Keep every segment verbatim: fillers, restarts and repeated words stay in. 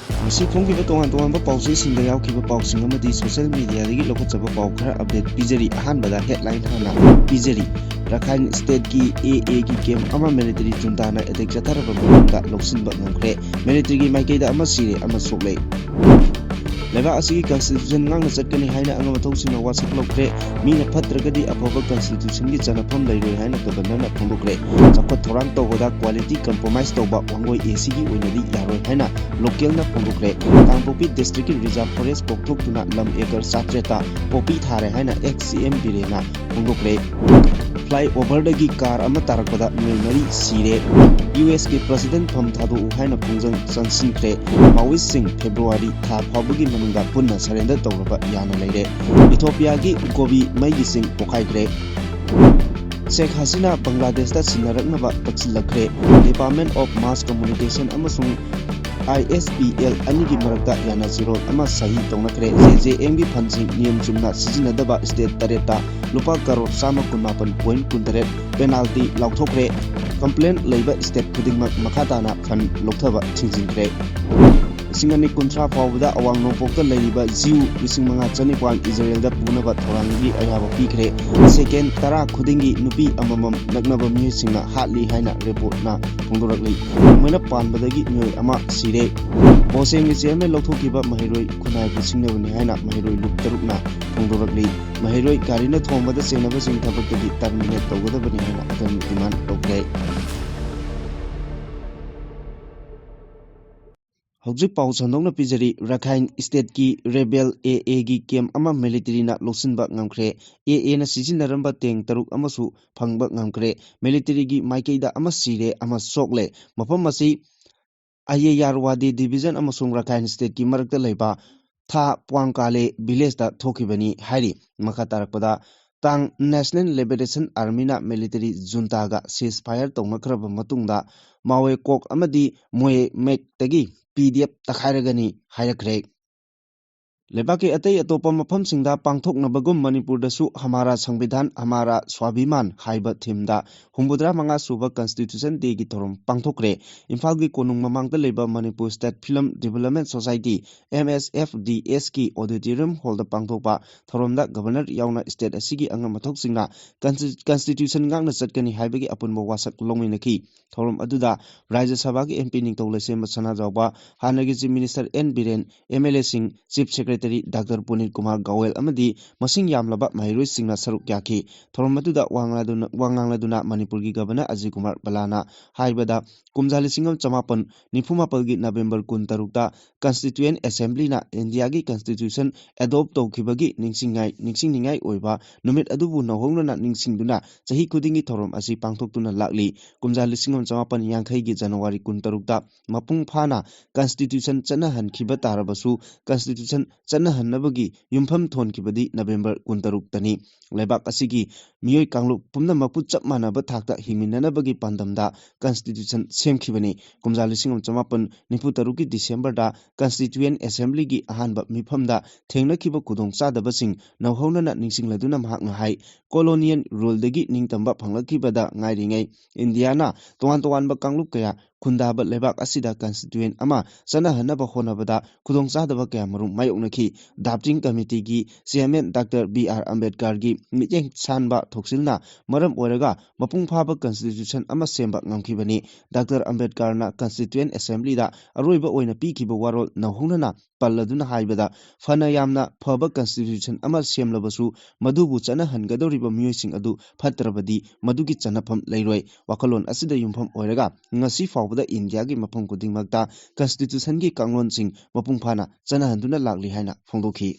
ꯉꯁꯤ ꯐꯣꯡꯈꯤꯕ ꯇꯣꯉꯥꯟ ꯇꯣꯉꯥꯟꯕ ꯄꯥꯎꯆꯦꯁꯤꯡꯗ ꯌꯥꯎꯈꯤꯕ ꯄꯥꯎꯁꯤꯡ ꯑꯃꯗꯤ social mediaꯗꯒꯤ ꯂꯧꯈꯠꯆꯕ ꯄꯥꯎ ꯈꯔ update ꯄꯤꯖꯔꯤ꯫ ꯑꯍꯥꯟꯕꯗ headline ꯍꯥꯟꯅ ꯄꯤꯖꯔꯤ꯫ ꯔꯥꯈꯥꯏꯟ stateꯀꯤ AAꯒꯤ camp ꯑꯃ military juntaꯅ attack ꯆꯠꯊꯔꯕ ꯃꯇꯨꯡꯗ ꯂꯧꯁꯤꯟꯕ ꯉꯝꯈ꯭ꯔꯦ꯫ Militaryꯒꯤ ꯃꯥꯏꯀꯩꯗ ꯑꯃ ꯁꯤꯔꯦ, ꯑꯃ ꯁꯣꯛꯂꯦ꯫ ꯂꯩꯕꯥꯛ ꯑꯁꯤꯒꯤ constitution ꯉꯥꯛꯅ ꯆꯠꯀꯅꯤ ꯍꯥꯏꯅ ꯑꯉꯝꯕꯊꯧꯁꯤꯡꯅ ꯋꯥꯁꯛ ꯂꯧꯈ꯭ꯔꯦ꯫ ꯃꯤꯅ ꯐꯠꯇ꯭ꯔꯒꯗꯤ ꯑꯐꯕ constitutionꯒꯤ ꯆꯟꯅꯐꯝ ꯂꯩꯔꯣꯏ ꯍꯥꯏꯅ governorꯅ ꯐꯣꯡꯗꯣꯛꯈ꯭ꯔꯦ꯫ ꯆꯥꯎꯈꯠ ꯊꯧꯔꯥꯡ ꯇꯧꯕꯗ quality compromise ꯇꯧꯕ ꯋꯥꯡꯒꯣꯏ ACꯒꯤ ꯑꯣꯏꯅꯗꯤ ꯌꯥꯔꯣꯏ ꯍꯥꯏꯅ localꯅ ꯐꯣꯡꯗꯣꯛꯈ꯭ꯔꯦ꯫ ꯀꯥꯡꯄꯣꯛꯄꯤ districtꯀꯤ reserve forest ꯀꯣꯛꯊꯣꯛꯇꯨꯅ ꯂꯝ acre ꯆꯥꯇ꯭ꯔꯦꯠꯇ poppy ꯊꯥꯔꯦ ꯍꯥꯏꯅ ex CM ꯕꯤꯔꯦꯟꯅ ꯐꯣꯡꯗꯣꯛꯈ꯭ꯔꯦ꯫ Flyoverdꯒꯤ car ꯑꯃ ꯇꯥꯔꯛꯄꯗ ꯃꯤꯑꯣꯏ ꯃꯔꯤ ꯁꯤꯔꯦ꯫ USꯀꯤ president ꯐꯝ ꯊꯥꯗꯣꯛꯎ ꯍꯥꯏꯅ ꯈꯣꯡꯖꯪ ꯆꯪꯁꯤꯟꯈ꯭ꯔꯦ꯫ Maoistꯁꯤꯡ February ꯊꯥ ꯐꯥꯎꯕꯒꯤ ꯃꯅꯨꯡꯗ ꯄꯨꯟꯅ surrender ꯇꯧꯅꯕ ꯌꯥꯅ ꯂꯩꯔꯦ꯫ Ethiopia ꯒꯤ ꯒꯣꯕꯤ ꯃꯩꯒꯤ ꯆꯤꯡ ꯄꯣꯈꯥꯏꯈ꯭ꯔꯦ꯫ ꯁꯦꯈ Hasina ꯕꯪꯒ꯭ꯂꯥꯗꯦꯁꯇ ꯁꯤꯟꯅꯔꯛꯅꯕ ꯇꯛꯁꯤꯜꯂꯛꯈ꯭ꯔꯦ꯫ Department of Mass Communication ꯑꯃꯁꯨꯡ ISPL ꯑꯅꯤꯒꯤ ꯃꯔꯛꯇ ꯌꯥꯅꯆꯦꯔꯣꯜ ꯑꯃ ꯁꯍꯤ ꯇꯧꯅꯈ꯭ꯔꯦ꯫ JJMꯒꯤ ꯐꯟꯁꯤꯡ ꯅꯤꯌꯝ ꯆꯨꯝꯅ ꯁꯤꯖꯤꯟꯅꯗꯕ state ꯇꯔꯦꯠꯇ ꯂꯨꯄꯥ ꯀꯔꯣꯔ ꯆꯥꯝꯃ ꯀꯨꯟꯃꯥꯄꯟ point ꯀꯨꯟꯇꯔꯦꯠ penalty ꯂꯥꯎꯊꯣꯛꯈ꯭ꯔꯦ꯫ Complaint ꯂꯩꯕ state ꯈꯨꯗꯤꯡꯃꯛ ꯃꯈꯥ ꯇꯥꯅ fund ꯂꯧꯊꯕ ꯊꯤꯡꯖꯤꯟꯈ꯭ꯔꯦ꯫ ꯂꯤꯁꯤꯡ ꯑꯅꯤ ꯀꯨꯟꯊ꯭ꯔꯥ ꯐꯥꯎꯕꯗ ꯑꯋꯥꯡ ꯅꯣꯡꯄꯣꯛꯇ ꯂꯩꯔꯤꯕ Jew ꯂꯤꯁꯤꯡ ꯃꯉꯥ ꯆꯅꯤꯄꯥꯟ ꯏꯖꯔꯦꯜꯗ ꯄꯨꯅꯕ ꯊꯧꯔꯥꯡꯒꯤ ꯑꯌꯥꯕ ꯄꯤꯈ꯭ꯔꯦ꯫ Second ꯇꯔꯥ ꯈꯨꯗꯤꯡꯒꯤ ꯅꯨꯄꯤ ꯑꯃꯃꯝ ꯅꯛꯅꯕ ꯃꯤꯑꯣꯏꯁꯤꯡꯅ ꯍꯥꯠꯂꯤ ꯍꯥꯏꯅ reportꯅ ꯐꯣꯡꯗꯣꯔꯛꯂꯤ꯫ ꯅꯣꯡꯃꯩꯅ ꯄꯥꯟꯕꯗꯒꯤ ꯃꯤꯑꯣꯏ ꯑꯃ ꯁꯤꯔꯦ꯫ ꯕꯣꯁꯦꯡꯒꯤ chairman ꯂꯧꯊꯣꯛꯈꯤꯕ ꯃꯍꯩꯔꯣꯏ ꯈꯨꯟꯅꯥꯏꯕꯨ ꯁꯤꯡꯅꯕꯅꯤ ꯍꯥꯏꯅ ꯃꯍꯩꯔꯣꯏ ꯂꯨꯞ ꯇꯔꯨꯛꯅ ꯐꯣꯡꯗꯣꯔꯛꯂꯤ꯫ ꯃꯍꯩꯔꯣꯏ ꯒꯥꯔꯤꯅ ꯊꯣꯝꯕꯗ ꯆꯦꯟꯅꯕꯁꯤꯡ ꯊꯕꯛꯇꯒꯤ terminate ꯇꯧꯒꯗꯕꯅꯤ ꯍꯥꯏꯅ ꯑꯀꯟꯕ demand ꯇꯧꯈ꯭ꯔꯦ꯫ ꯍꯧꯖꯤꯛ ꯄꯥꯎ ꯁꯟꯗꯣꯛꯅ ꯄꯤꯖꯔꯤ꯫ ꯔꯥꯈꯥꯏꯟ stateꯀꯤ rebel AAꯒꯤ camp ꯑꯃ militaryꯅ ꯂꯧꯁꯤꯟꯕ ꯉꯝꯈ꯭ꯔꯦ꯫ AAꯅ ꯁꯤꯖꯤꯟꯅꯔꯝꯕ tank ꯇꯔꯨꯛ ꯑꯃꯁꯨ ꯐꯪꯕ ꯉꯝꯈ꯭ꯔꯦ꯫ Militaryꯒꯤ ꯃꯥꯏꯀꯩꯗ ꯑꯃ ꯁꯤꯔꯦ, ꯑꯃ ꯁꯣꯛꯂꯦ꯫ ꯃꯐꯝ ꯑꯁꯤ ꯑꯌꯦꯌꯥꯔꯋꯥꯗꯤ division ꯑꯃꯁꯨꯡ ꯔꯥꯈꯥꯏꯟ stateꯀꯤ ꯃꯔꯛꯇ ꯂꯩꯕ ꯊꯥ ꯄ꯭ꯋꯥꯡꯀꯥꯂꯦ villageꯇ ꯊꯣꯛꯈꯤꯕꯅꯤ ꯍꯥꯏꯔꯤ꯫ ꯃꯈꯥ ꯇꯥꯔꯛꯄꯗ, ꯇꯥꯡ National Liberation Armyꯅ military juntaꯒ ceasefire ꯇꯧꯅꯈ꯭ꯔꯕ ꯃꯇꯨꯡꯗ ꯃꯥꯋꯦ ꯀꯣꯛ ꯑꯃꯗꯤ ꯃꯣꯌꯦ ꯃꯦꯛꯇꯒꯤ PDF ꯇꯛꯈꯥꯏꯔꯒꯅꯤ ꯍꯥꯏꯔꯛꯈ꯭ꯔꯦ꯫ ꯂꯩꯕꯥꯛꯀꯤ ꯑꯇꯩ ꯑꯇꯣꯞꯄ ꯃꯐꯝꯁꯤꯡꯗ ꯄꯥꯡꯊꯣꯛꯅꯕꯒꯨꯝ ꯃꯅꯤꯄꯨꯔꯗꯁꯨ ꯍꯃꯥꯔꯥ ꯁꯪꯕꯤꯙꯥꯟ, ꯍꯃꯥꯔꯥ ꯁ꯭ꯋꯥꯚꯤꯃꯥꯟ ꯍꯥꯏꯕ ꯊꯤꯝꯗ ꯍꯨꯝꯐꯨꯇꯔꯥ ꯃꯉꯥ ꯁꯨꯕ Constitution Day ꯒꯤ ꯊꯧꯔꯝ ꯄꯥꯡꯊꯣꯛꯈ꯭ꯔꯦ꯫ ꯏꯝꯐꯥꯜꯒꯤ ꯀꯣꯅꯨꯡ ꯃꯃꯥꯡꯗ ꯂꯩꯕ Manipur State Film Development Society, M S F D S ꯀꯤ auditorium hall ꯗ ꯄꯥꯡꯊꯣꯛꯄ ꯊꯧꯔꯝꯗ Governor ꯌꯥꯎꯅ state ꯑꯁꯤꯒꯤ ꯑꯉꯝ ꯑꯊꯧꯁꯤꯡꯅ Consti-, Constitution ꯉꯥꯛꯅ ꯆꯠꯀꯅꯤ ꯍꯥꯏꯕꯒꯤ ꯑꯄꯨꯟꯕ ꯋꯥꯁꯛ ꯂꯧꯃꯤꯟꯅꯈꯤ꯫ ꯊꯧꯔꯝ ꯑꯗꯨꯗ ꯔꯥꯖ꯭ꯌ ꯁꯚꯥꯒꯤ M P ꯅꯤꯡꯊꯧ ꯂꯩꯁꯦꯝꯕ ꯁꯅꯥꯖꯥꯎꯕ, ꯍꯥꯟꯅꯒꯤ Chief Minister N Biren, M L A ꯁꯤꯡ, Chief Secretary Doctor ꯄꯨꯅꯤꯠ ꯀꯨꯃꯥꯔ ꯒꯧꯋꯦꯜ ꯑꯃꯗꯤ ꯃꯁꯤꯡ ꯌꯥꯝꯂꯕ ꯃꯍꯩꯔꯣꯏꯁꯤꯡꯅ ꯁꯔꯨꯛ ꯌꯥꯈꯤ꯫ ꯊꯧꯔꯝ ꯑꯗꯨꯗ ꯋꯥ ꯉꯥꯡꯂꯗꯨꯅ, ꯋꯥ ꯉꯥꯡꯂꯗꯨꯅ ꯃꯅꯤꯄꯨꯔꯒꯤ Governor ꯑꯖꯌ ꯀꯨꯃꯥꯔ ꯚꯜꯂꯥꯅ ꯍꯥꯏꯕꯗ, ꯀꯨꯝꯖꯥ ꯂꯤꯁꯤꯡ ꯑꯃ ꯆꯃꯥꯄꯟ ꯅꯤꯐꯨ ꯃꯥꯄꯜꯒꯤ November ꯀꯨꯟꯇꯔꯨꯛꯇ Constituent Assembly ꯅ ꯏꯟꯗꯤꯌꯥꯒꯤ Constitution adopt ꯇꯧꯈꯤꯕꯒꯤ ꯅꯤꯡꯁꯤꯡꯉꯥꯏ, ꯅꯤꯡꯁꯤꯡꯅꯤꯡꯉꯥꯏ ꯑꯣꯏꯕ ꯅꯨꯃꯤꯠ ꯑꯗꯨꯕꯨ ꯅꯧꯍꯧꯅꯅ ꯅꯤꯡꯁꯤꯡꯗꯨꯅ ꯆꯍꯤ ꯈꯨꯗꯤꯡꯒꯤ ꯊꯧꯔꯝ ꯑꯁꯤ ꯄꯥꯡꯊꯣꯛꯇꯨꯅ ꯂꯥꯛꯂꯤ꯫ ꯀꯨꯝꯖꯥ ꯂꯤꯁꯤꯡ ꯑꯃ ꯆꯃꯥꯄꯟ ꯌꯥꯡꯈꯩꯒꯤ January ꯀꯨꯟꯇꯔꯨꯛꯇ ꯃꯄꯨꯡ ꯐꯥꯅ Constitution ꯆꯠꯅꯍꯟꯈꯤꯕ ꯇꯥꯔꯕꯁꯨ, Constitution ꯆꯠꯅꯍꯟꯅꯕꯒꯤ ꯌꯨꯝꯐꯝ ꯊꯣꯟꯈꯤꯕꯗꯤ November ꯀꯨꯟꯇꯔꯨꯛꯇꯅꯤ꯫ ꯂꯩꯕꯥꯛ ꯑꯁꯤꯒꯤ ꯃꯤꯑꯣꯏ ꯀꯥꯡꯂꯨꯞ ꯄꯨꯝꯅꯃꯛꯄꯨ ꯆꯞ ꯃꯥꯟꯅꯕ ꯊꯥꯛꯇ ꯍꯤꯡꯃꯤꯟꯅꯅꯕꯒꯤ ꯄꯥꯟꯗꯝꯗ Constitution ꯁꯦꯝꯈꯤꯕꯅꯤ꯫ ꯀꯨꯝꯖꯥ ꯂꯤꯁꯤꯡ ꯑꯃ ꯆꯃꯥꯄꯟ ꯅꯤꯐꯨ ꯇꯔꯨꯛꯀꯤ December ꯗ Constituent Assembly ꯒꯤ ꯑꯍꯥꯟꯕ ꯃꯤꯐꯝꯗ ꯊꯦꯡꯅꯈꯤꯕ ꯈꯨꯗꯣꯡꯆꯥꯗꯕꯁꯤꯡ ꯅꯧꯍꯧꯅꯅ ꯅꯤꯡꯁꯤꯡꯂꯗꯨꯅ ꯃꯍꯥꯛꯅ ꯍꯥꯏ, Colonial rule ꯗꯒꯤ ꯅꯤꯡꯇꯝꯕ ꯐꯪꯂꯛꯈꯤꯕꯗ ꯉꯥꯏꯔꯤꯉꯩ ꯏꯟꯗꯤꯌꯥꯅ ꯇꯣꯉꯥꯟ ꯇꯣꯉꯥꯟꯕ ꯀꯥꯡꯂꯨꯞ ꯀꯌꯥ ꯈꯨꯟꯗꯥꯕ ꯂꯩꯕꯥꯛ ꯑꯁꯤꯗ Constituent ꯑꯃ ꯆꯠꯅꯍꯟꯅꯕ ꯍꯣꯠꯅꯕꯗ ꯈꯨꯗꯣꯡꯆꯥꯗꯕ ꯀꯌꯥꯃꯔꯨꯝ ꯃꯥꯌꯣꯛꯅꯈꯤ꯫ Drafting Committee ꯒꯤ Chairman Doctor B R Ambedkar ꯒꯤ ꯃꯤꯠꯌꯦꯡ ꯁꯥꯟꯕ ꯊꯧꯁꯤꯜꯅ ꯃꯔꯝ ꯑꯣꯏꯔꯒ ꯃꯄꯨꯡ ꯐꯥꯕ Constitution ꯑꯃ ꯁꯦꯝꯕ ꯉꯝꯈꯤꯕꯅꯤ꯫ Doctor Ambedkar ꯅ Constituent Assembly ꯗ ꯑꯔꯣꯏꯕ ꯑꯣꯏꯅ ꯄꯤꯈꯤꯕ ꯋꯥꯔꯣꯜ ꯅꯧꯍꯧꯅꯅ ꯄꯜꯂꯗꯨꯅ ꯍꯥꯏꯕꯗ, ꯐꯅ ꯌꯥꯝꯅ ꯐꯕ Constitution ꯑꯃ ꯁꯦꯝꯂꯕꯁꯨ, ꯃꯗꯨꯕꯨ ꯆꯠꯅꯍꯟꯒꯗꯧꯔꯤꯕ ꯃꯤꯑꯣꯏꯁꯤꯡ ꯑꯗꯨ ꯐꯠꯇ꯭ꯔꯕꯗꯤ ꯃꯗꯨꯒꯤ ꯆꯟꯅꯐꯝ ꯂꯩꯔꯣꯏ꯫ ꯋꯥꯈꯜꯂꯣꯟ ꯑꯁꯤꯗ ꯌꯨꯝꯐꯝ ꯑꯣꯏꯔꯒ ꯉꯁꯤ ꯐꯥꯎꯕꯗ ꯏꯟꯗꯤꯌꯥꯒꯤ ꯃꯐꯝ ꯈꯨꯗꯤꯡꯃꯛꯇ Constitution ꯒꯤ ꯀꯥꯡꯂꯣꯟꯁꯤꯡ ꯃꯄꯨꯡ ꯐꯥꯅ ꯆꯠꯅꯍꯟꯗꯨꯅ ꯂꯥꯛꯂꯤ ꯍꯥꯏꯅ ꯐꯣꯡꯗꯣꯛꯈꯤ꯫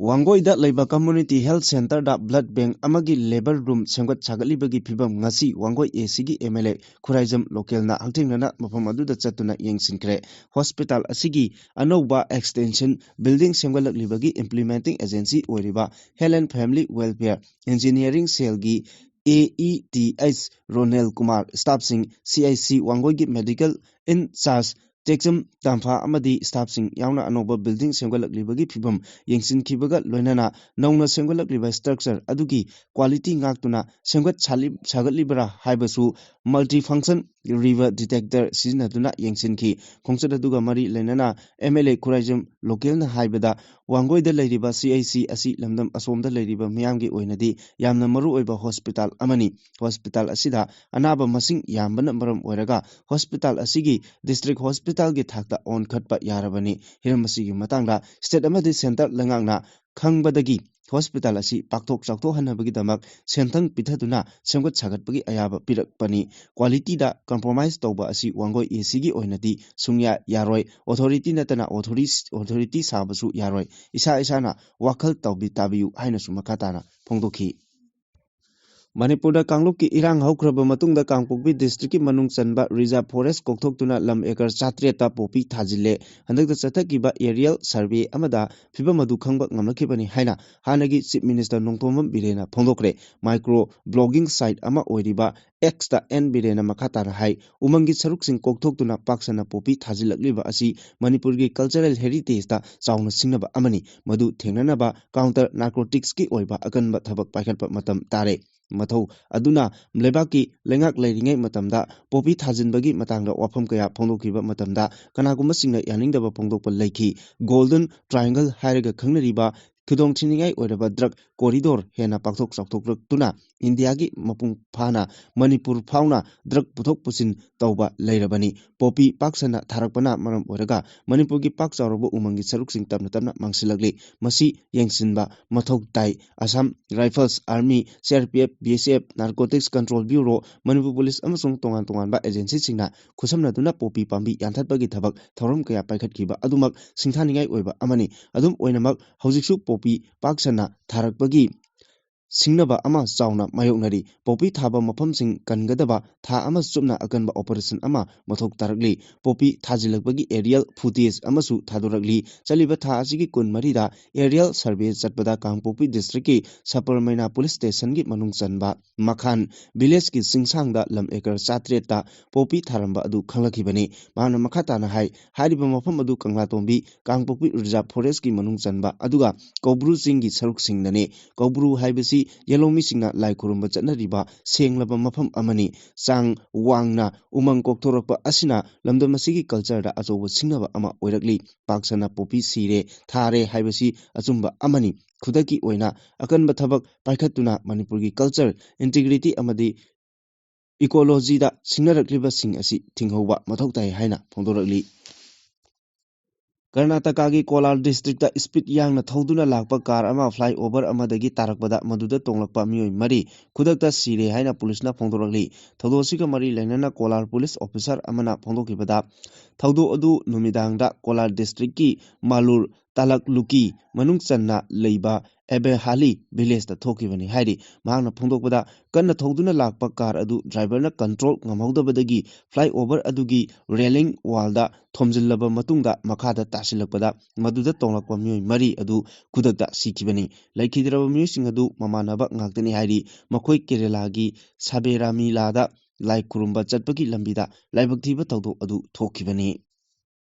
ꯋꯥꯡꯒꯣꯏꯗ ꯂꯩꯕ Community Health Centre ꯗ blood bank ꯑꯃꯒꯤ labour room ꯁꯦꯝꯒꯠ ꯁꯥꯒꯠꯂꯤꯕꯒꯤ ꯐꯤꯕꯝ ꯉꯁꯤ ꯋꯥꯡꯒꯣꯏ A C ꯒꯤ M L A ꯈꯨꯔꯥꯏꯖꯝ ꯂꯣꯀꯦꯜꯅ ꯍꯛꯊꯦꯡꯅꯅ ꯃꯐꯝ ꯑꯗꯨꯗ ꯆꯠꯇꯨꯅ ꯌꯦꯡꯁꯤꯟꯈ꯭ꯔꯦ꯫ Hospital ꯑꯁꯤꯒꯤ ꯑꯅꯧꯕ extension building ꯁꯦꯝꯒꯠꯂꯛꯂꯤꯕꯒꯤ implementing agency ꯑꯣꯏꯔꯤꯕ Health and Family Welfare Engineering Cell ꯒꯤ A E T H Ronel Kumar, staff ꯁꯤꯡ, C I C ꯋꯥꯡꯒꯣꯏꯒꯤ medical in charge ꯆꯦꯛꯆꯝ, ꯇꯝꯐꯥ ꯑꯃꯗꯤ staffꯁꯤꯡ ꯌꯥꯎꯅ ꯑꯅꯧꯕ building ꯁꯦꯝꯒꯠꯂꯛꯂꯤꯕꯒꯤ ꯐꯤꯕꯝ ꯌꯦꯡꯁꯤꯟꯈꯤꯕꯒ ꯂꯣꯏꯅꯅ ꯅꯧꯅ ꯁꯦꯝꯒꯠꯂꯛꯂꯤꯕ structure ꯑꯗꯨꯒꯤ quality ꯉꯥꯛꯇꯨꯅ ꯁꯦꯝꯒꯠ ꯁꯥꯂꯤ-, ꯁꯥꯒꯠꯂꯤꯕ꯭ꯔꯥ ꯍꯥꯏꯕꯁꯨ multi function river detector ꯁꯤꯖꯤꯟꯅꯗꯨꯅ ꯌꯦꯡꯁꯤꯟꯈꯤ꯫ ꯈꯣꯡꯆꯠ ꯑꯗꯨꯒ ꯃꯔꯤ ꯂꯩꯅꯅ MLA ꯈꯨꯔꯥꯏꯖꯝ ꯂꯣꯀꯦꯜꯅ ꯍꯥꯏꯕꯗ, ꯋꯥꯡꯒꯣꯏꯗ ꯂꯩꯔꯤꯕ CHC ꯑꯁꯤ ꯂꯝꯗꯝ ꯑꯁꯣꯝꯗ ꯂꯩꯔꯤꯕ ꯃꯤꯌꯥꯝꯒꯤ ꯑꯣꯏꯅꯗꯤ ꯌꯥꯝꯅ ꯃꯔꯨꯑꯣꯏꯕ hospital ꯑꯃꯅꯤ꯫ Hospital ꯑꯁꯤꯗ ꯑꯅꯥꯕ ꯃꯁꯤꯡ ꯌꯥꯝꯕꯅ ꯃꯔꯝ ꯑꯣꯏꯔꯒ hospital ꯑꯁꯤꯒꯤ district hospitalꯒꯤ ꯊꯥꯛꯇ ꯑꯣꯟꯈꯠꯄ ꯌꯥꯔꯕꯅꯤ꯫ ꯍꯤꯔꯝ ꯑꯁꯤꯒꯤ ꯃꯇꯥꯡꯗ state ꯑꯃꯗꯤ centre ꯂꯩꯉꯥꯛꯅ ꯈꯪꯕꯗꯒꯤ hospital ꯑꯁꯤ ꯄꯥꯛꯊꯣꯛ ꯆꯥꯎꯊꯣꯛꯍꯟꯅꯕꯒꯤꯗꯃꯛ ꯁꯦꯟꯊꯪ ꯄꯤꯊꯗꯨꯅ ꯁꯦꯝꯒꯠ ꯁꯥꯒꯠꯄꯒꯤ ꯑꯌꯥꯕ ꯄꯤꯔꯛꯄꯅꯤ꯫ Qualityꯗ compromise ꯇꯧꯕ ꯑꯁꯤ ꯋꯥꯡꯒꯣꯏ ACꯒꯤ ꯑꯣꯏꯅꯗꯤ ꯁꯨꯡꯌꯥ ꯌꯥꯔꯣꯏ꯫ Authority ꯅꯠꯇꯅ authority, authority ꯁꯥꯕꯁꯨ ꯌꯥꯔꯣꯏ꯫ ꯏꯁꯥ ꯏꯁꯥꯅ ꯋꯥꯈꯜ ꯇꯧꯕꯤ ꯇꯥꯕꯤꯌꯨ ꯍꯥꯏꯅꯁꯨ ꯃꯈꯥ ꯇꯥꯅ ꯐꯣꯡꯗꯣꯛꯈꯤ꯫ ꯃꯅꯤꯄꯨꯔꯗ ꯀꯥꯡꯂꯨꯞꯀꯤ ꯏꯔꯥꯡ ꯍꯧꯈ꯭ꯔꯕ ꯃꯇꯨꯡꯗ ꯀꯥꯡꯄꯣꯛꯄꯤ districtꯀꯤ ꯃꯅꯨꯡ ꯆꯟꯕ reserve forest ꯀꯣꯛꯊꯣꯛꯇꯨꯅ ꯂꯝ acre ꯆꯥꯇ꯭ꯔꯦꯠꯇ ꯄꯣꯄꯤ ꯊꯥꯖꯤꯜꯂꯦ꯫ ꯍꯟꯗꯛꯇ ꯆꯠꯊꯈꯤꯕ aerial survey ꯑꯃꯗ ꯐꯤꯕꯝ ꯑꯗꯨ ꯈꯪꯕ ꯉꯝꯂꯛꯈꯤꯕꯅꯤ ꯍꯥꯏꯅ ꯍꯥꯟꯅꯒꯤ Chief Minister Nongthombam ꯕꯤꯔꯦꯟꯅ ꯐꯣꯡꯗꯣꯛꯈ꯭ꯔꯦ꯫ Micro blogging site ꯑꯃ ꯑꯣꯏꯔꯤꯕ Xꯇ ꯑꯦꯟ ꯕꯤꯔꯦꯟꯅ ꯃꯈꯥ ꯇꯥꯅ ꯍꯥꯏ, ꯎꯃꯪꯒꯤ ꯁꯔꯨꯛꯁꯤꯡ ꯀꯣꯛꯊꯣꯛꯇꯨꯅ ꯄꯥꯛ ꯁꯟꯅ ꯄꯣꯄꯤ ꯊꯥꯖꯤꯜꯂꯛꯂꯤꯕ ꯑꯁꯤ ꯃꯅꯤꯄꯨꯔꯒꯤ cultural heritageꯇ ꯆꯥꯎꯅ ꯁꯤꯡꯅꯕ ꯑꯃꯅꯤ꯫ ꯃꯗꯨ ꯊꯦꯡꯅꯅꯕ counter narcoticsꯀꯤ ꯑꯣꯏꯕ ꯑꯀꯟꯕ ꯊꯕꯛ ꯄꯥꯏꯈꯠꯄ ꯃꯇꯝ ꯇꯥꯔꯦ꯫ ꯃꯊꯧ ꯑꯗꯨꯅ ꯂꯩꯕꯥꯛꯀꯤ ꯂꯩꯉꯥꯛ ꯂꯩꯔꯤꯉꯩ ꯃꯇꯝꯗ ꯄꯣꯄꯤ ꯊꯥꯖꯤꯟꯕꯒꯤ ꯃꯇꯥꯡꯗ ꯋꯥꯐꯝ ꯀꯌꯥ ꯐꯣꯡꯗꯣꯛꯈꯤꯕ ꯃꯇꯝꯗ ꯀꯅꯥꯒꯨꯝꯕꯁꯤꯡꯅ ꯌꯥꯅꯤꯡꯗꯕ ꯐꯣꯡꯗꯣꯛꯄ ꯂꯩꯈꯤ꯫ Golden Triangle ꯍꯥꯏꯔꯒ ꯈꯪꯅꯔꯤꯕ ꯈꯨꯗꯣꯡ ꯊꯤꯅꯤꯡꯉꯥꯏ ꯑꯣꯏꯔꯕ drug corridor ꯍꯦꯟꯅ ꯄꯥꯛꯊꯣꯛ ꯆꯥꯎꯊꯣꯛꯂꯛꯇꯨꯅ ꯏꯟꯗꯤꯌꯥꯒꯤ ꯃꯄꯨꯡ ꯐꯥꯅ ꯃꯅꯤꯄꯨꯔ ꯐꯥꯎꯅ drug ꯄꯨꯊꯣꯛ ꯄꯨꯁꯤꯟ ꯇꯧꯕ ꯂꯩꯔꯕꯅꯤ꯫ ꯄꯣꯄꯤ ꯄꯥꯛ ꯁꯟꯅ ꯊꯥꯔꯛꯄꯅ ꯃꯔꯝ ꯑꯣꯏꯔꯒ ꯃꯅꯤꯄꯨꯔꯒꯤ ꯄꯥꯛ ꯆꯥꯎꯔꯕ ꯎꯃꯪꯒꯤ ꯁꯔꯨꯛꯁꯤꯡ ꯇꯞꯅ ꯇꯞꯅ ꯃꯥꯡꯁꯤꯜꯂꯛꯂꯤ꯫ ꯃꯁꯤ ꯌꯦꯡꯁꯤꯟꯕ ꯃꯊꯧ ꯇꯥꯏ꯫ Assam Rifles, Army, CRPF, BSF, Narcotics Control Bureau, Manipur Police ꯑꯃꯁꯨꯡ ꯇꯣꯉꯥꯟ ꯇꯣꯉꯥꯟꯕ agencyꯁꯤꯡꯅ ꯈꯨꯠꯁꯝꯅꯗꯨꯅ ꯄꯣꯄꯤ ꯄꯥꯝꯕꯤ ꯌꯥꯟꯊꯠꯄꯒꯤ ꯊꯕꯛ ꯊꯧꯔꯝ ꯀꯌꯥ ꯄꯥꯏꯈꯠꯈꯤꯕ ꯑꯗꯨꯃꯛ ꯁꯤꯡꯊꯥꯅꯤꯡꯉꯥꯏ ꯑꯣꯏꯕ ꯑꯃꯅꯤ꯫ ꯑꯗꯨꯝ ꯑꯣꯏꯅꯃꯛ, ꯍꯧꯖꯤꯛꯁꯨ ꯄꯣꯄꯤ ꯄꯥꯛ ꯁꯟꯅ ꯊꯥꯔꯛꯄꯒꯤ ꯁꯤꯡꯅꯕ ꯑꯃ ꯆꯥꯎꯅ ꯃꯥꯌꯣꯛꯅꯔꯤ꯫ ꯄꯣꯄꯤ ꯊꯥꯕ ꯃꯐꯝꯁꯤꯡ ꯀꯟꯒꯗꯕ ꯊꯥ ꯑꯃ ꯆꯨꯞꯅ ꯑꯀꯟꯕ operation ꯑꯃ ꯃꯊꯧ ꯇꯥꯔꯛꯂꯤ꯫ ꯄꯣꯄꯤ ꯊꯥꯖꯤꯜꯂꯛꯄꯒꯤ aerial footage ꯑꯃꯁꯨ ꯊꯥꯗꯣꯔꯛꯂꯤ꯫ ꯆꯠꯂꯤꯕ ꯊꯥ ꯑꯁꯤꯒꯤ ꯀꯨꯟꯃꯔꯤꯗ aerial survey ꯆꯠꯄꯗ ꯀꯥꯡꯄꯣꯛꯄꯤ districtꯀꯤ ꯁꯄꯔꯃꯩꯅꯥ police stationꯒꯤ ꯃꯅꯨꯡ ꯆꯟꯕ ꯃꯈꯥꯟ villageꯀꯤ ꯆꯤꯡꯁꯥꯡꯗ ꯂꯝ acre ꯆꯥꯇ꯭ꯔꯦꯠꯇ ꯄꯣꯄꯤ ꯊꯥꯔꯝꯕ ꯑꯗꯨ ꯈꯪꯂꯛꯈꯤꯕꯅꯤ꯫ ꯃꯍꯥꯛꯅ ꯃꯈꯥ ꯇꯥꯅ ꯍꯥꯏ, ꯍꯥꯏꯔꯤꯕ ꯃꯐꯝ ꯑꯗꯨ ꯀꯪꯂꯥꯇꯣꯝꯕꯤ ꯀꯥꯡꯄꯣꯛꯄꯤ reserve forestꯀꯤ ꯃꯅꯨꯡ ꯆꯟꯕ ꯑꯗꯨꯒ ꯀꯧꯕ꯭ꯔꯨ ꯆꯤꯡꯒꯤ ꯁꯔꯨꯛꯁꯤꯡꯗꯅꯤ꯫ ꯀꯧꯕ꯭ꯔꯨ ꯍꯥꯏꯕꯁꯤ ꯌꯦꯂꯧꯃꯤꯁꯤꯡꯅ ꯂꯥꯏ ꯈꯨꯔꯨꯝꯕ ꯆꯠꯅꯔꯤꯕ ꯁꯦꯡꯂꯕ ꯃꯐꯝ ꯑꯃꯅꯤ꯫ ꯆꯥꯡ ꯋꯥꯡꯅ ꯎꯃꯪ ꯀꯣꯛꯊꯣꯔꯛꯄ ꯑꯁꯤꯅ ꯂꯝꯗꯝ ꯑꯁꯤꯒꯤ cultureꯗ ꯑꯆꯧꯕ ꯁꯤꯡꯅꯕ ꯑꯃ ꯑꯣꯏꯔꯛꯂꯤ꯫ ꯄꯥꯛ ꯁꯟꯅ ꯄꯣꯄꯤ ꯁꯤꯔꯦ, ꯊꯥꯔꯦ ꯍꯥꯏꯕꯁꯤ ꯑꯆꯨꯝꯕ ꯑꯃꯅꯤ꯫ ꯈꯨꯗꯛꯀꯤ ꯑꯣꯏꯅ ꯑꯀꯟꯕ ꯊꯕꯛ ꯄꯥꯏꯈꯠꯇꯨꯅ ꯃꯅꯤꯄꯨꯔꯒꯤ culture, integrity ꯑꯃꯗꯤ ecologyꯗ ꯁꯤꯡꯅꯔꯛꯂꯤꯕꯁꯤꯡ ꯑꯁꯤ ꯊꯤꯡꯍꯧꯕ ꯃꯊꯧ ꯇꯥꯏ ꯍꯥꯏꯅ ꯐꯣꯡꯗꯣꯔꯛꯂꯤ꯫ ꯀꯔꯅꯥꯇꯀꯥꯒꯤ ꯀꯣꯂꯥꯔ districtꯇ speed ꯌꯥꯡꯅ ꯊꯧꯗꯨꯅ ꯂꯥꯛꯄ car ꯑꯃ flyover ꯑꯃꯗꯒꯤ ꯇꯥꯔꯛꯄꯗ ꯃꯗꯨꯗ ꯇꯣꯡꯂꯛꯄ ꯃꯤꯑꯣꯏ ꯃꯔꯤ ꯈꯨꯗꯛꯇ ꯁꯤꯔꯦ ꯍꯥꯏꯅ ꯄꯨꯂꯤꯁꯅ ꯐꯣꯡꯗꯣꯔꯛꯂꯤ꯫ ꯊꯧꯗꯣꯛ ꯑꯁꯤꯒ ꯃꯔꯤ ꯂꯩꯅꯅ ꯀꯣꯂꯥꯔ ꯄꯨꯂꯤꯁ officer ꯑꯃꯅ ꯐꯣꯡꯗꯣꯛꯈꯤꯕꯗ, ꯊꯧꯗꯣꯛ ꯑꯗꯨ ꯅꯨꯃꯤꯗꯥꯡꯗ ꯀꯣꯂꯥꯔ districtꯀꯤ ꯃꯥꯂꯨꯔ ꯇꯥꯂꯛꯂꯨꯀꯤ ꯃꯅꯨꯡ ꯆꯟꯅ ꯂꯩꯕ ꯑꯦꯕꯦꯍꯥꯂꯤ villageꯇ ꯊꯣꯛꯈꯤꯕꯅꯤ ꯍꯥꯏꯔꯤ꯫ ꯃꯍꯥꯛꯅ ꯐꯣꯡꯗꯣꯛꯄꯗ, ꯀꯟꯅ ꯊꯧꯗꯨꯅ ꯂꯥꯛꯄ car ꯑꯗꯨ driverꯅ control ꯉꯝꯍꯧꯗꯕꯗꯒꯤ flyover ꯑꯗꯨꯒꯤ railing wallꯗ ꯊꯣꯝꯖꯤꯜꯂꯕ ꯃꯇꯨꯡꯗ ꯃꯈꯥꯗ ꯇꯥꯁꯤꯜꯂꯛꯄꯗ ꯃꯗꯨꯗ ꯇꯣꯡꯂꯛꯄ ꯃꯤꯑꯣꯏ ꯃꯔꯤ ꯑꯗꯨ ꯈꯨꯗꯛꯇ ꯁꯤꯈꯤꯕꯅꯤ꯫ ꯂꯩꯈꯤꯗ꯭ꯔꯕ ꯃꯤꯑꯣꯏꯁꯤꯡ ꯑꯗꯨ ꯃꯃꯥꯟꯅꯕ ꯉꯥꯛꯇꯅꯤ ꯍꯥꯏꯔꯤ꯫ ꯃꯈꯣꯏ ꯀꯦꯔꯦꯂꯥꯒꯤ ꯁꯥꯕꯦꯔꯥꯃꯤꯂꯥꯗ ꯂꯥꯏ ꯈꯨꯔꯨꯝꯕ ꯆꯠꯄꯒꯤ ꯂꯝꯕꯤꯗ ꯂꯥꯏꯕꯛ ꯊꯤꯕ ꯊꯧꯗꯣꯛ ꯑꯗꯨ ꯊꯣꯛꯈꯤꯕꯅꯤ꯫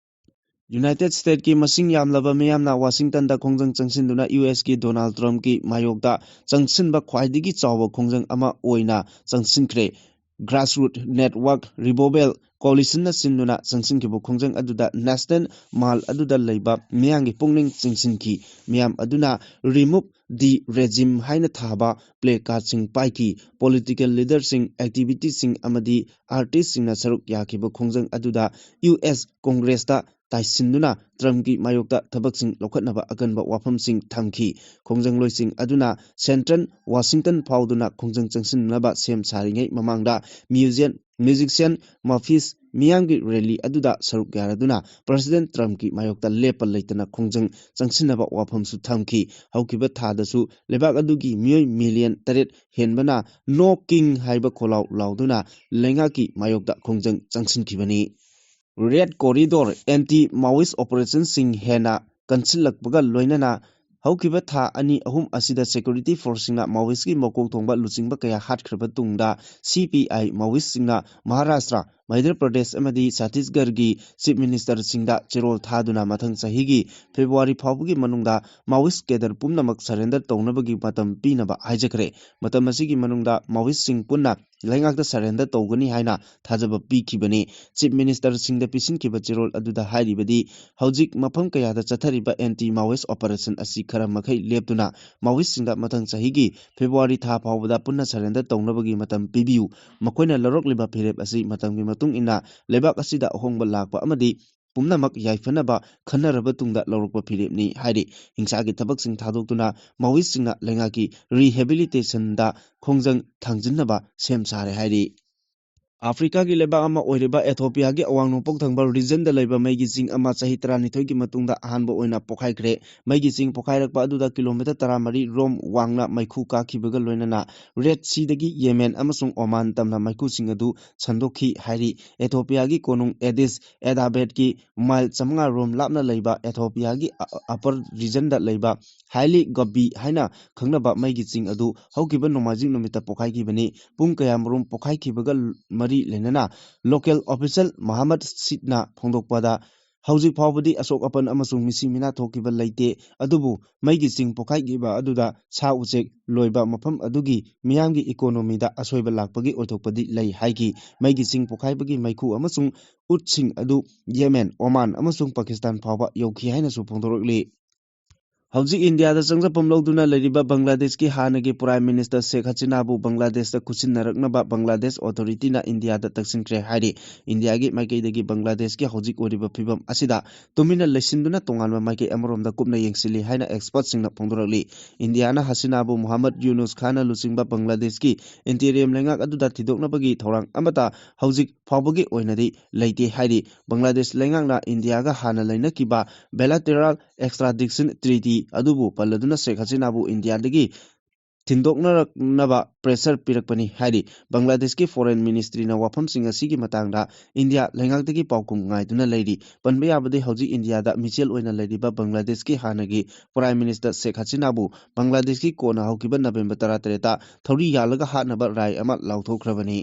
United Statesꯀꯤ ꯃꯁꯤꯡ ꯌꯥꯝꯂꯕ ꯃꯤꯌꯥꯝꯅ Washingtonꯗ ꯈꯣꯡꯖꯪ ꯆꯪꯁꯤꯟꯗꯨꯅ USꯀꯤ Donald Trumpꯀꯤ ꯃꯥꯌꯣꯛꯇ ꯆꯪꯁꯤꯟꯕ ꯈ꯭ꯋꯥꯏꯗꯒꯤ ꯆꯥꯎꯕ ꯈꯣꯡꯖꯪ ꯑꯃ ꯑꯣꯏꯅ ꯆꯪꯁꯤꯟꯈ꯭ꯔꯦ꯫ Grassroots Network Revival Coalitionꯅ ꯁꯤꯟꯗꯨꯅ ꯆꯪꯁꯤꯟꯈꯤꯕ ꯈꯣꯡꯖꯪ ꯑꯗꯨꯗ National Mall ꯑꯗꯨꯗ ꯂꯩꯕ ꯃꯤꯌꯥꯝꯒꯤ ꯄꯨꯛꯅꯤꯡ ꯆꯤꯡꯁꯤꯟꯈꯤ꯫ ꯃꯤꯌꯥꯝ ꯑꯗꯨꯅ Remove the Regime ꯍꯥꯏꯅ ꯊꯥꯕ placardꯁꯤꯡ ꯄꯥꯏꯈꯤ꯫ Political leaderꯁꯤꯡ, activistꯁꯤꯡ ꯑꯃꯗꯤ artistꯁꯤꯡꯅ ꯁꯔꯨꯛ ꯌꯥꯈꯤꯕ ꯈꯣꯡꯖꯪ ꯑꯗꯨꯗ US Congressꯇ ꯇꯥꯏꯁꯤꯟꯗꯨꯅ ꯇ꯭ꯔꯝꯞꯀꯤ ꯃꯥꯌꯣꯛꯇ ꯊꯕꯛꯁꯤꯡ ꯂꯧꯈꯠꯅꯕ ꯑꯀꯟꯕ ꯋꯥꯐꯝꯁꯤꯡ ꯊꯝꯈꯤ꯫ ꯈꯣꯡꯖꯪꯂꯣꯏꯁꯤꯡ ꯑꯗꯨꯅ ꯁꯦꯟꯇ꯭ꯔꯦꯜ ꯋꯥꯁꯤꯡꯇꯟ ꯐꯥꯎꯗꯨꯅ ꯈꯣꯡꯖꯪ ꯆꯪꯁꯤꯟꯅꯕ ꯁꯦꯝ ꯁꯥꯔꯤꯉꯩ ꯃꯃꯥꯡꯗ ꯃ꯭ꯌꯨꯖꯤꯌꯝ ꯃ꯭ꯌꯨꯖꯤꯛꯁꯤꯌꯥꯟ ꯃꯥꯐꯤꯁ ꯃꯤꯌꯥꯝꯒꯤ ꯔꯦꯂꯤ ꯑꯗꯨꯗ ꯁꯔꯨꯛ ꯌꯥꯔꯗꯨꯅ ꯄ꯭ꯔꯁꯤꯗꯦꯟ ꯇ꯭ꯔꯝꯞꯀꯤ ꯃꯥꯌꯣꯛꯇ ꯂꯦꯞꯄ ꯂꯩꯇꯅ ꯈꯣꯡꯖꯪ ꯆꯪꯁꯤꯟꯅꯕ ꯋꯥꯐꯝꯁꯨ ꯊꯝꯈꯤ꯫ ꯍꯧꯈꯤꯕ ꯊꯥꯗꯁꯨ ꯂꯩꯕꯥꯛ ꯑꯗꯨꯒꯤ ꯃꯤꯑꯣꯏ ꯃꯤꯂꯤꯌꯟ ꯇꯔꯦꯠ ꯍꯦꯟꯕꯅ "No King" ꯍꯥꯏꯕ ꯈꯣꯜꯂꯥꯎ ꯂꯥꯎꯗꯨꯅ ꯂꯩꯉꯥꯛꯀꯤ ꯃꯥꯌꯣꯛꯇ ꯈꯣꯡꯖꯪ ꯆꯪꯁꯤꯟꯈꯤꯕꯅꯤ꯫ ꯔꯦꯗ ꯀꯣꯔꯤꯗꯣꯔ ꯑꯦꯟꯇꯤ ꯃꯥꯑꯣꯏꯁ ꯑꯣꯄꯔꯦꯁꯟꯁꯤꯡ ꯍꯦꯟꯅ ꯀꯟꯁꯤꯜꯂꯛꯄꯒ ꯂꯣꯏꯅꯅ ꯍꯧꯈꯤꯕ ꯊꯥ ꯑꯅꯤ ꯑꯍꯨꯝ ꯑꯁꯤꯗ ꯁꯦꯀ꯭ꯌꯨꯔꯤꯇꯤ ꯐꯣꯔꯁꯁꯤꯡꯅ ꯃꯥꯑꯣꯏꯁꯀꯤ ꯃꯀꯣꯛ ꯊꯣꯡꯕ ꯂꯨꯆꯤꯡꯕ ꯀꯌꯥ ꯍꯥꯠꯈ꯭ꯔꯕ ꯇꯨꯡꯗ, ꯁꯤ ꯄꯤ ꯑꯥꯏ ꯃꯥꯑꯣꯏꯁꯁꯤꯡꯅ ꯃꯍꯥꯔꯥꯁꯇ꯭ꯔ, ꯃꯙ꯭ꯌ ꯄ꯭ꯔꯗꯦꯁ ꯑꯃꯗꯤ ꯆꯇꯤꯁꯒꯔꯒꯤ ꯆꯤꯐ ꯃꯤꯅꯤꯁꯇꯔꯁꯤꯡꯗ ꯆꯦꯔꯣꯜ ꯊꯥꯗꯨꯅ ꯃꯊꯪ ꯆꯍꯤꯒꯤ ꯐꯦꯕ꯭ꯔꯨꯋꯥꯔꯤ ꯐꯥꯎꯕꯒꯤ ꯃꯅꯨꯡꯗ ꯃꯥꯑꯣꯏꯁ ꯀꯦꯗꯔ ꯄꯨꯝꯅꯃꯛ ꯁꯔꯦꯟꯗꯔ ꯇꯧꯅꯕꯒꯤ ꯃꯇꯝ ꯄꯤꯅꯕ ꯍꯥꯏꯖꯈ꯭ꯔꯦ꯫ ꯃꯇꯝ ꯑꯁꯤꯒꯤ ꯃꯅꯨꯡꯗ ꯃꯥꯑꯣꯏꯁꯁꯤꯡ ꯄꯨꯟꯅ ꯂꯩꯉꯥꯛꯇ ꯁꯔꯦꯟꯗꯔ ꯇꯧꯒꯅꯤ ꯍꯥꯏꯅ ꯊꯥꯖꯕ ꯄꯤꯈꯤꯕꯅꯤ꯫ ꯆꯤꯐ ꯃꯤꯅꯤꯁꯇꯔꯁꯤꯡꯗ ꯄꯤꯁꯤꯟꯈꯤꯕ ꯆꯦꯔꯣꯜ ꯑꯗꯨꯗ ꯍꯥꯏꯔꯤꯕꯗꯤ, ꯍꯧꯖꯤꯛ ꯃꯐꯝ ꯀꯌꯥꯗ ꯆꯠꯊꯔꯤꯕ ꯑꯦꯟꯇꯤ ꯃꯥꯑꯣꯏꯁ ꯑꯣꯄꯔꯦꯁꯟ ꯑꯁꯤ ꯈꯔ ꯃꯈꯩ ꯂꯦꯞꯇꯨꯅ ꯃꯥꯑꯣꯏꯁꯁꯤꯡꯗ ꯃꯊꯪ ꯆꯍꯤꯒꯤ ꯐꯦꯕ꯭ꯔꯨꯋꯥꯔꯤ ꯊꯥ ꯐꯥꯎꯕꯗ ꯄꯨꯟꯅ ꯁꯔꯦꯟꯗꯔ ꯇꯧꯅꯕꯒꯤ ꯃꯇꯝ ꯄꯤꯕꯤꯌꯨ꯫ ꯃꯈꯣꯏꯅ ꯂꯧꯔꯛꯂꯤꯕ ꯐꯤꯔꯦꯞ ꯑꯁꯤ ꯃꯇꯝꯒꯤ ꯃꯇꯨꯡ ꯏꯟꯅ ꯂꯩꯕꯥꯛ ꯑꯁꯤꯗ ꯑꯍꯣꯡꯕ ꯂꯥꯛꯄ ꯑꯃꯗꯤ ꯄꯨꯝꯅꯃꯛ ꯌꯥꯏꯐꯅꯕ ꯈꯟꯅꯔꯕ ꯇꯨꯡꯗ ꯂꯧꯔꯛꯄ ꯐꯤꯔꯦꯞꯅꯤ ꯍꯥꯏꯔꯤ꯫ ꯍꯤꯡꯁꯥꯒꯤ ꯊꯕꯛꯁꯤꯡ ꯊꯥꯗꯣꯛꯇꯨꯅ ꯃꯥꯑꯣꯏꯁꯁꯤꯡꯅ ꯂꯩꯉꯥꯛꯀꯤ ꯔꯤꯍꯦꯕꯤꯂꯤꯇꯦꯁꯟꯗ ꯈꯣꯡꯖꯪ ꯊꯥꯡꯖꯤꯟꯅꯕ ꯁꯦꯝ ꯁꯥꯔꯦ ꯍꯥꯏꯔꯤ꯫ ꯑꯐ꯭ꯔꯤꯀꯥꯒꯤ ꯂꯩꯕꯥꯛ ꯑꯃ ꯑꯣꯏꯔꯤꯕ ꯑꯦꯊꯣꯄꯤꯌꯥꯒꯤ ꯑꯋꯥꯡ ꯅꯣꯡꯄꯣꯛ ꯊꯪꯕ ꯔꯤꯖꯟꯗ ꯂꯩꯕ ꯃꯩꯒꯤ ꯆꯤꯡ ꯑꯃ ꯆꯍꯤ ꯇꯔꯥꯅꯤꯊꯣꯏꯒꯤ ꯃꯇꯨꯡꯗ ꯑꯍꯥꯟꯕ ꯑꯣꯏꯅ ꯄꯣꯈꯥꯏꯈ꯭ꯔꯦ꯫ ꯃꯩꯒꯤ ꯆꯤꯡ ꯄꯣꯈꯥꯏꯔꯛꯄ ꯑꯗꯨꯗ ꯀꯤꯂꯣꯃꯤꯇꯔ ꯇꯔꯥꯃꯔꯤ ꯔꯣꯝ ꯋꯥꯡꯅ ꯃꯩꯈꯨ ꯀꯥꯈꯤꯕꯒ ꯂꯣꯏꯅꯅ ꯔꯦꯗ ꯁꯤꯗꯒꯤ ꯌꯦꯃꯦꯟ ꯑꯃꯁꯨꯡ ꯑꯣꯃꯥꯟ ꯇꯝꯅ ꯃꯩꯈꯨꯁꯤꯡ ꯑꯗꯨ ꯁꯟꯗꯣꯛꯈꯤ ꯍꯥꯏꯔꯤ꯫ ꯑꯦꯊꯣꯄꯤꯌꯥꯒꯤ ꯀꯣꯅꯨꯡ ꯑꯦꯗꯤꯁ ꯑꯦꯗꯥꯕꯦꯠꯀꯤ ꯃꯥꯏꯜ ꯆꯥꯃꯉꯥ ꯔꯣꯝ ꯂꯥꯞꯅ ꯂꯩꯕ ꯑꯦꯊꯣꯄꯤꯌꯥꯒꯤ ꯑ-, ꯑꯄꯔ ꯔꯤꯖꯟꯗ ꯂꯩꯕ ꯍꯥꯏꯂꯤ ꯒꯕꯤ ꯍꯥꯏꯅ ꯈꯪꯅꯕ ꯃꯩꯒꯤ ꯆꯤꯡ ꯑꯗꯨ ꯍꯧꯈꯤꯕ ꯅꯣꯡꯃꯥꯏꯖꯤꯡ ꯅꯨꯃꯤꯠꯇ ꯄꯣꯈꯥꯏꯈꯤꯕꯅꯤ꯫ ꯄꯨꯡ ꯀꯌꯥꯃꯔꯨꯝ ꯄꯣꯈꯥꯏꯈꯤꯕꯒ ꯃꯔꯤ ꯂꯩꯅꯅ ꯂꯣꯀꯦꯜ ꯑꯣꯐꯤꯁꯦꯜ ꯃꯍꯃꯗ ꯁꯤꯠꯅ ꯐꯣꯡꯗꯣꯛꯄꯗ, ꯍꯧꯖꯤꯛ ꯐꯥꯎꯕꯗꯤ ꯑꯁꯣꯛ ꯑꯄꯟ ꯑꯃꯁꯨꯡ ꯃꯤꯁꯤ ꯃꯤꯅꯥ ꯊꯣꯛꯈꯤꯕ ꯂꯩꯇꯦ, ꯑꯗꯨꯕꯨ ꯃꯩꯒꯤ ꯆꯤꯡ ꯄꯣꯈꯥꯏꯈꯤꯕ ꯑꯗꯨꯗ ꯁꯥ ꯎꯆꯦꯛ ꯂꯣꯏꯕ ꯃꯐꯝ ꯑꯗꯨꯒꯤ ꯃꯤꯌꯥꯝꯒꯤ ꯏꯀꯣꯅꯣꯃꯤꯗ ꯑꯁꯣꯏꯕ ꯂꯥꯛꯄꯒꯤ ꯑꯣꯏꯊꯣꯛꯄꯗꯤ ꯂꯩ ꯍꯥꯏꯈꯤ꯫ ꯃꯩꯒꯤ ꯆꯤꯡ ꯄꯣꯈꯥꯏꯕꯒꯤ ꯃꯩꯈꯨ ꯑꯃꯁꯨꯡ ꯎꯠꯁꯤꯡ ꯑꯗꯨ ꯌꯦꯃꯦꯟ, ꯑꯣꯃꯥꯟ ꯑꯃꯁꯨꯡ ꯄꯥꯀꯤꯁꯇꯥꯟ ꯐꯥꯎꯕ ꯌꯧꯈꯤ ꯍꯥꯏꯅꯁꯨ ꯐꯣꯡꯗꯣꯔꯛꯂꯤ꯫ ꯍꯧꯖꯤꯛ ꯏꯟꯗꯤꯌꯥꯗ ꯆꯪꯖꯐꯝ ꯂꯧꯗꯨꯅ ꯂꯩꯔꯤꯕ ꯕꯪꯒ꯭ꯂꯥꯗꯦꯁꯀꯤ ꯍꯥꯟꯅꯒꯤ Prime Minister ꯁꯦꯈ ꯍꯁꯤꯅꯥꯕꯨ ꯕꯪꯒ꯭ꯂꯥꯗꯦꯁꯇ ꯈꯨꯠꯁꯤꯟꯅꯔꯛꯅꯕ ꯕꯪꯒ꯭ꯂꯥꯗꯦꯁ authority ꯅ ꯏꯟꯗꯤꯌꯥꯗ ꯇꯛꯁꯤꯟꯈ꯭ꯔꯦ ꯍꯥꯏꯔꯤ꯫ ꯏꯟꯗꯤꯌꯥꯒꯤ ꯃꯥꯏꯀꯩꯗꯒꯤ ꯕꯪꯒ꯭ꯂꯥꯗꯦꯁꯀꯤ ꯍꯧꯖꯤꯛ ꯑꯣꯏꯔꯤꯕ ꯐꯤꯕꯝ ꯑꯁꯤꯗ ꯇꯨꯃꯤꯟꯅ ꯂꯩꯁꯤꯟꯗꯨꯅ ꯇꯣꯉꯥꯟꯕ ꯃꯥꯏꯀꯩ ꯑꯃꯔꯣꯝꯗ ꯀꯨꯞꯅ ꯌꯦꯡꯁꯤꯜꯂꯤ ꯍꯥꯏꯅ expert ꯁꯤꯡꯅ ꯐꯣꯡꯗꯣꯔꯛꯂꯤ꯫ ꯏꯟꯗꯤꯌꯥꯅ ꯍꯁꯤꯅꯥꯕꯨ ꯃꯨꯍꯝꯃꯗ ꯌꯨꯅꯨꯁ ꯈꯥꯟꯅ ꯂꯨꯆꯤꯡꯕ ꯕꯪꯒ꯭ꯂꯥꯗꯦꯁꯀꯤ interim ꯂꯩꯉꯥꯛ ꯑꯗꯨꯗ ꯊꯤꯗꯣꯛꯅꯕꯒꯤ ꯊꯧꯔꯥꯡ ꯑꯃꯠꯇ ꯍꯧꯖꯤꯛ ꯐꯥꯎꯕꯒꯤ ꯑꯣꯏꯅꯗꯤ ꯂꯩꯇꯦ ꯍꯥꯏꯔꯤ꯫ ꯕꯪꯒ꯭ꯂꯥꯗꯦꯁ ꯂꯩꯉꯥꯛꯅ ꯏꯟꯗꯤꯌꯥꯒ ꯍꯥꯟꯅ ꯂꯩꯅꯈꯤꯕ bilateral extradition treaty ꯑꯗꯨꯕꯨ ꯄꯜꯂꯗꯨꯅ ꯁꯦꯈ ꯍꯁꯤꯅꯥꯕꯨ ꯏꯟꯗꯤꯌꯥꯗꯒꯤ ꯊꯤꯟꯗꯣꯛꯅꯔꯛꯅꯕ pressure ꯄꯤꯔꯛꯄꯅꯤ ꯍꯥꯏꯔꯤ꯫ ꯕꯪꯒ꯭ꯂꯥꯗꯦꯁꯀꯤ Foreign Ministry ꯅ ꯋꯥꯐꯝꯁꯤꯡ ꯑꯁꯤꯒꯤ ꯃꯇꯥꯡꯗ ꯏꯟꯗꯤꯌꯥ ꯂꯩꯉꯥꯛꯇꯒꯤ ꯄꯥꯎꯈꯨꯝ ꯉꯥꯏꯗꯨꯅ ꯂꯩꯔꯤ꯫ ꯄꯟꯕ ꯌꯥꯕꯗꯤ ꯍꯧꯖꯤꯛ ꯏꯟꯗꯤꯌꯥꯗ ꯃꯤꯆꯦꯜ ꯑꯣꯏꯅ ꯂꯩꯔꯤꯕ ꯕꯪꯒ꯭ꯂꯥꯗꯦꯁꯀꯤ ꯍꯥꯟꯅꯒꯤ Prime Minister ꯁꯦꯈ ꯍꯁꯤꯅꯥꯕꯨ ꯕꯪꯒ꯭ꯂꯥꯗꯦꯁꯀꯤ ꯀꯣꯟꯅ ꯍꯧꯈꯤꯕ ꯅꯕꯦꯝꯕꯔ ꯇꯔꯥꯇꯔꯦꯠꯇ ꯊꯧꯔꯤ ꯌꯥꯜꯂꯒ ꯍꯥꯠꯅꯕ ꯔꯥꯏ ꯑꯃ ꯂꯥꯎꯊꯣꯛꯈ꯭ꯔꯕꯅꯤ꯫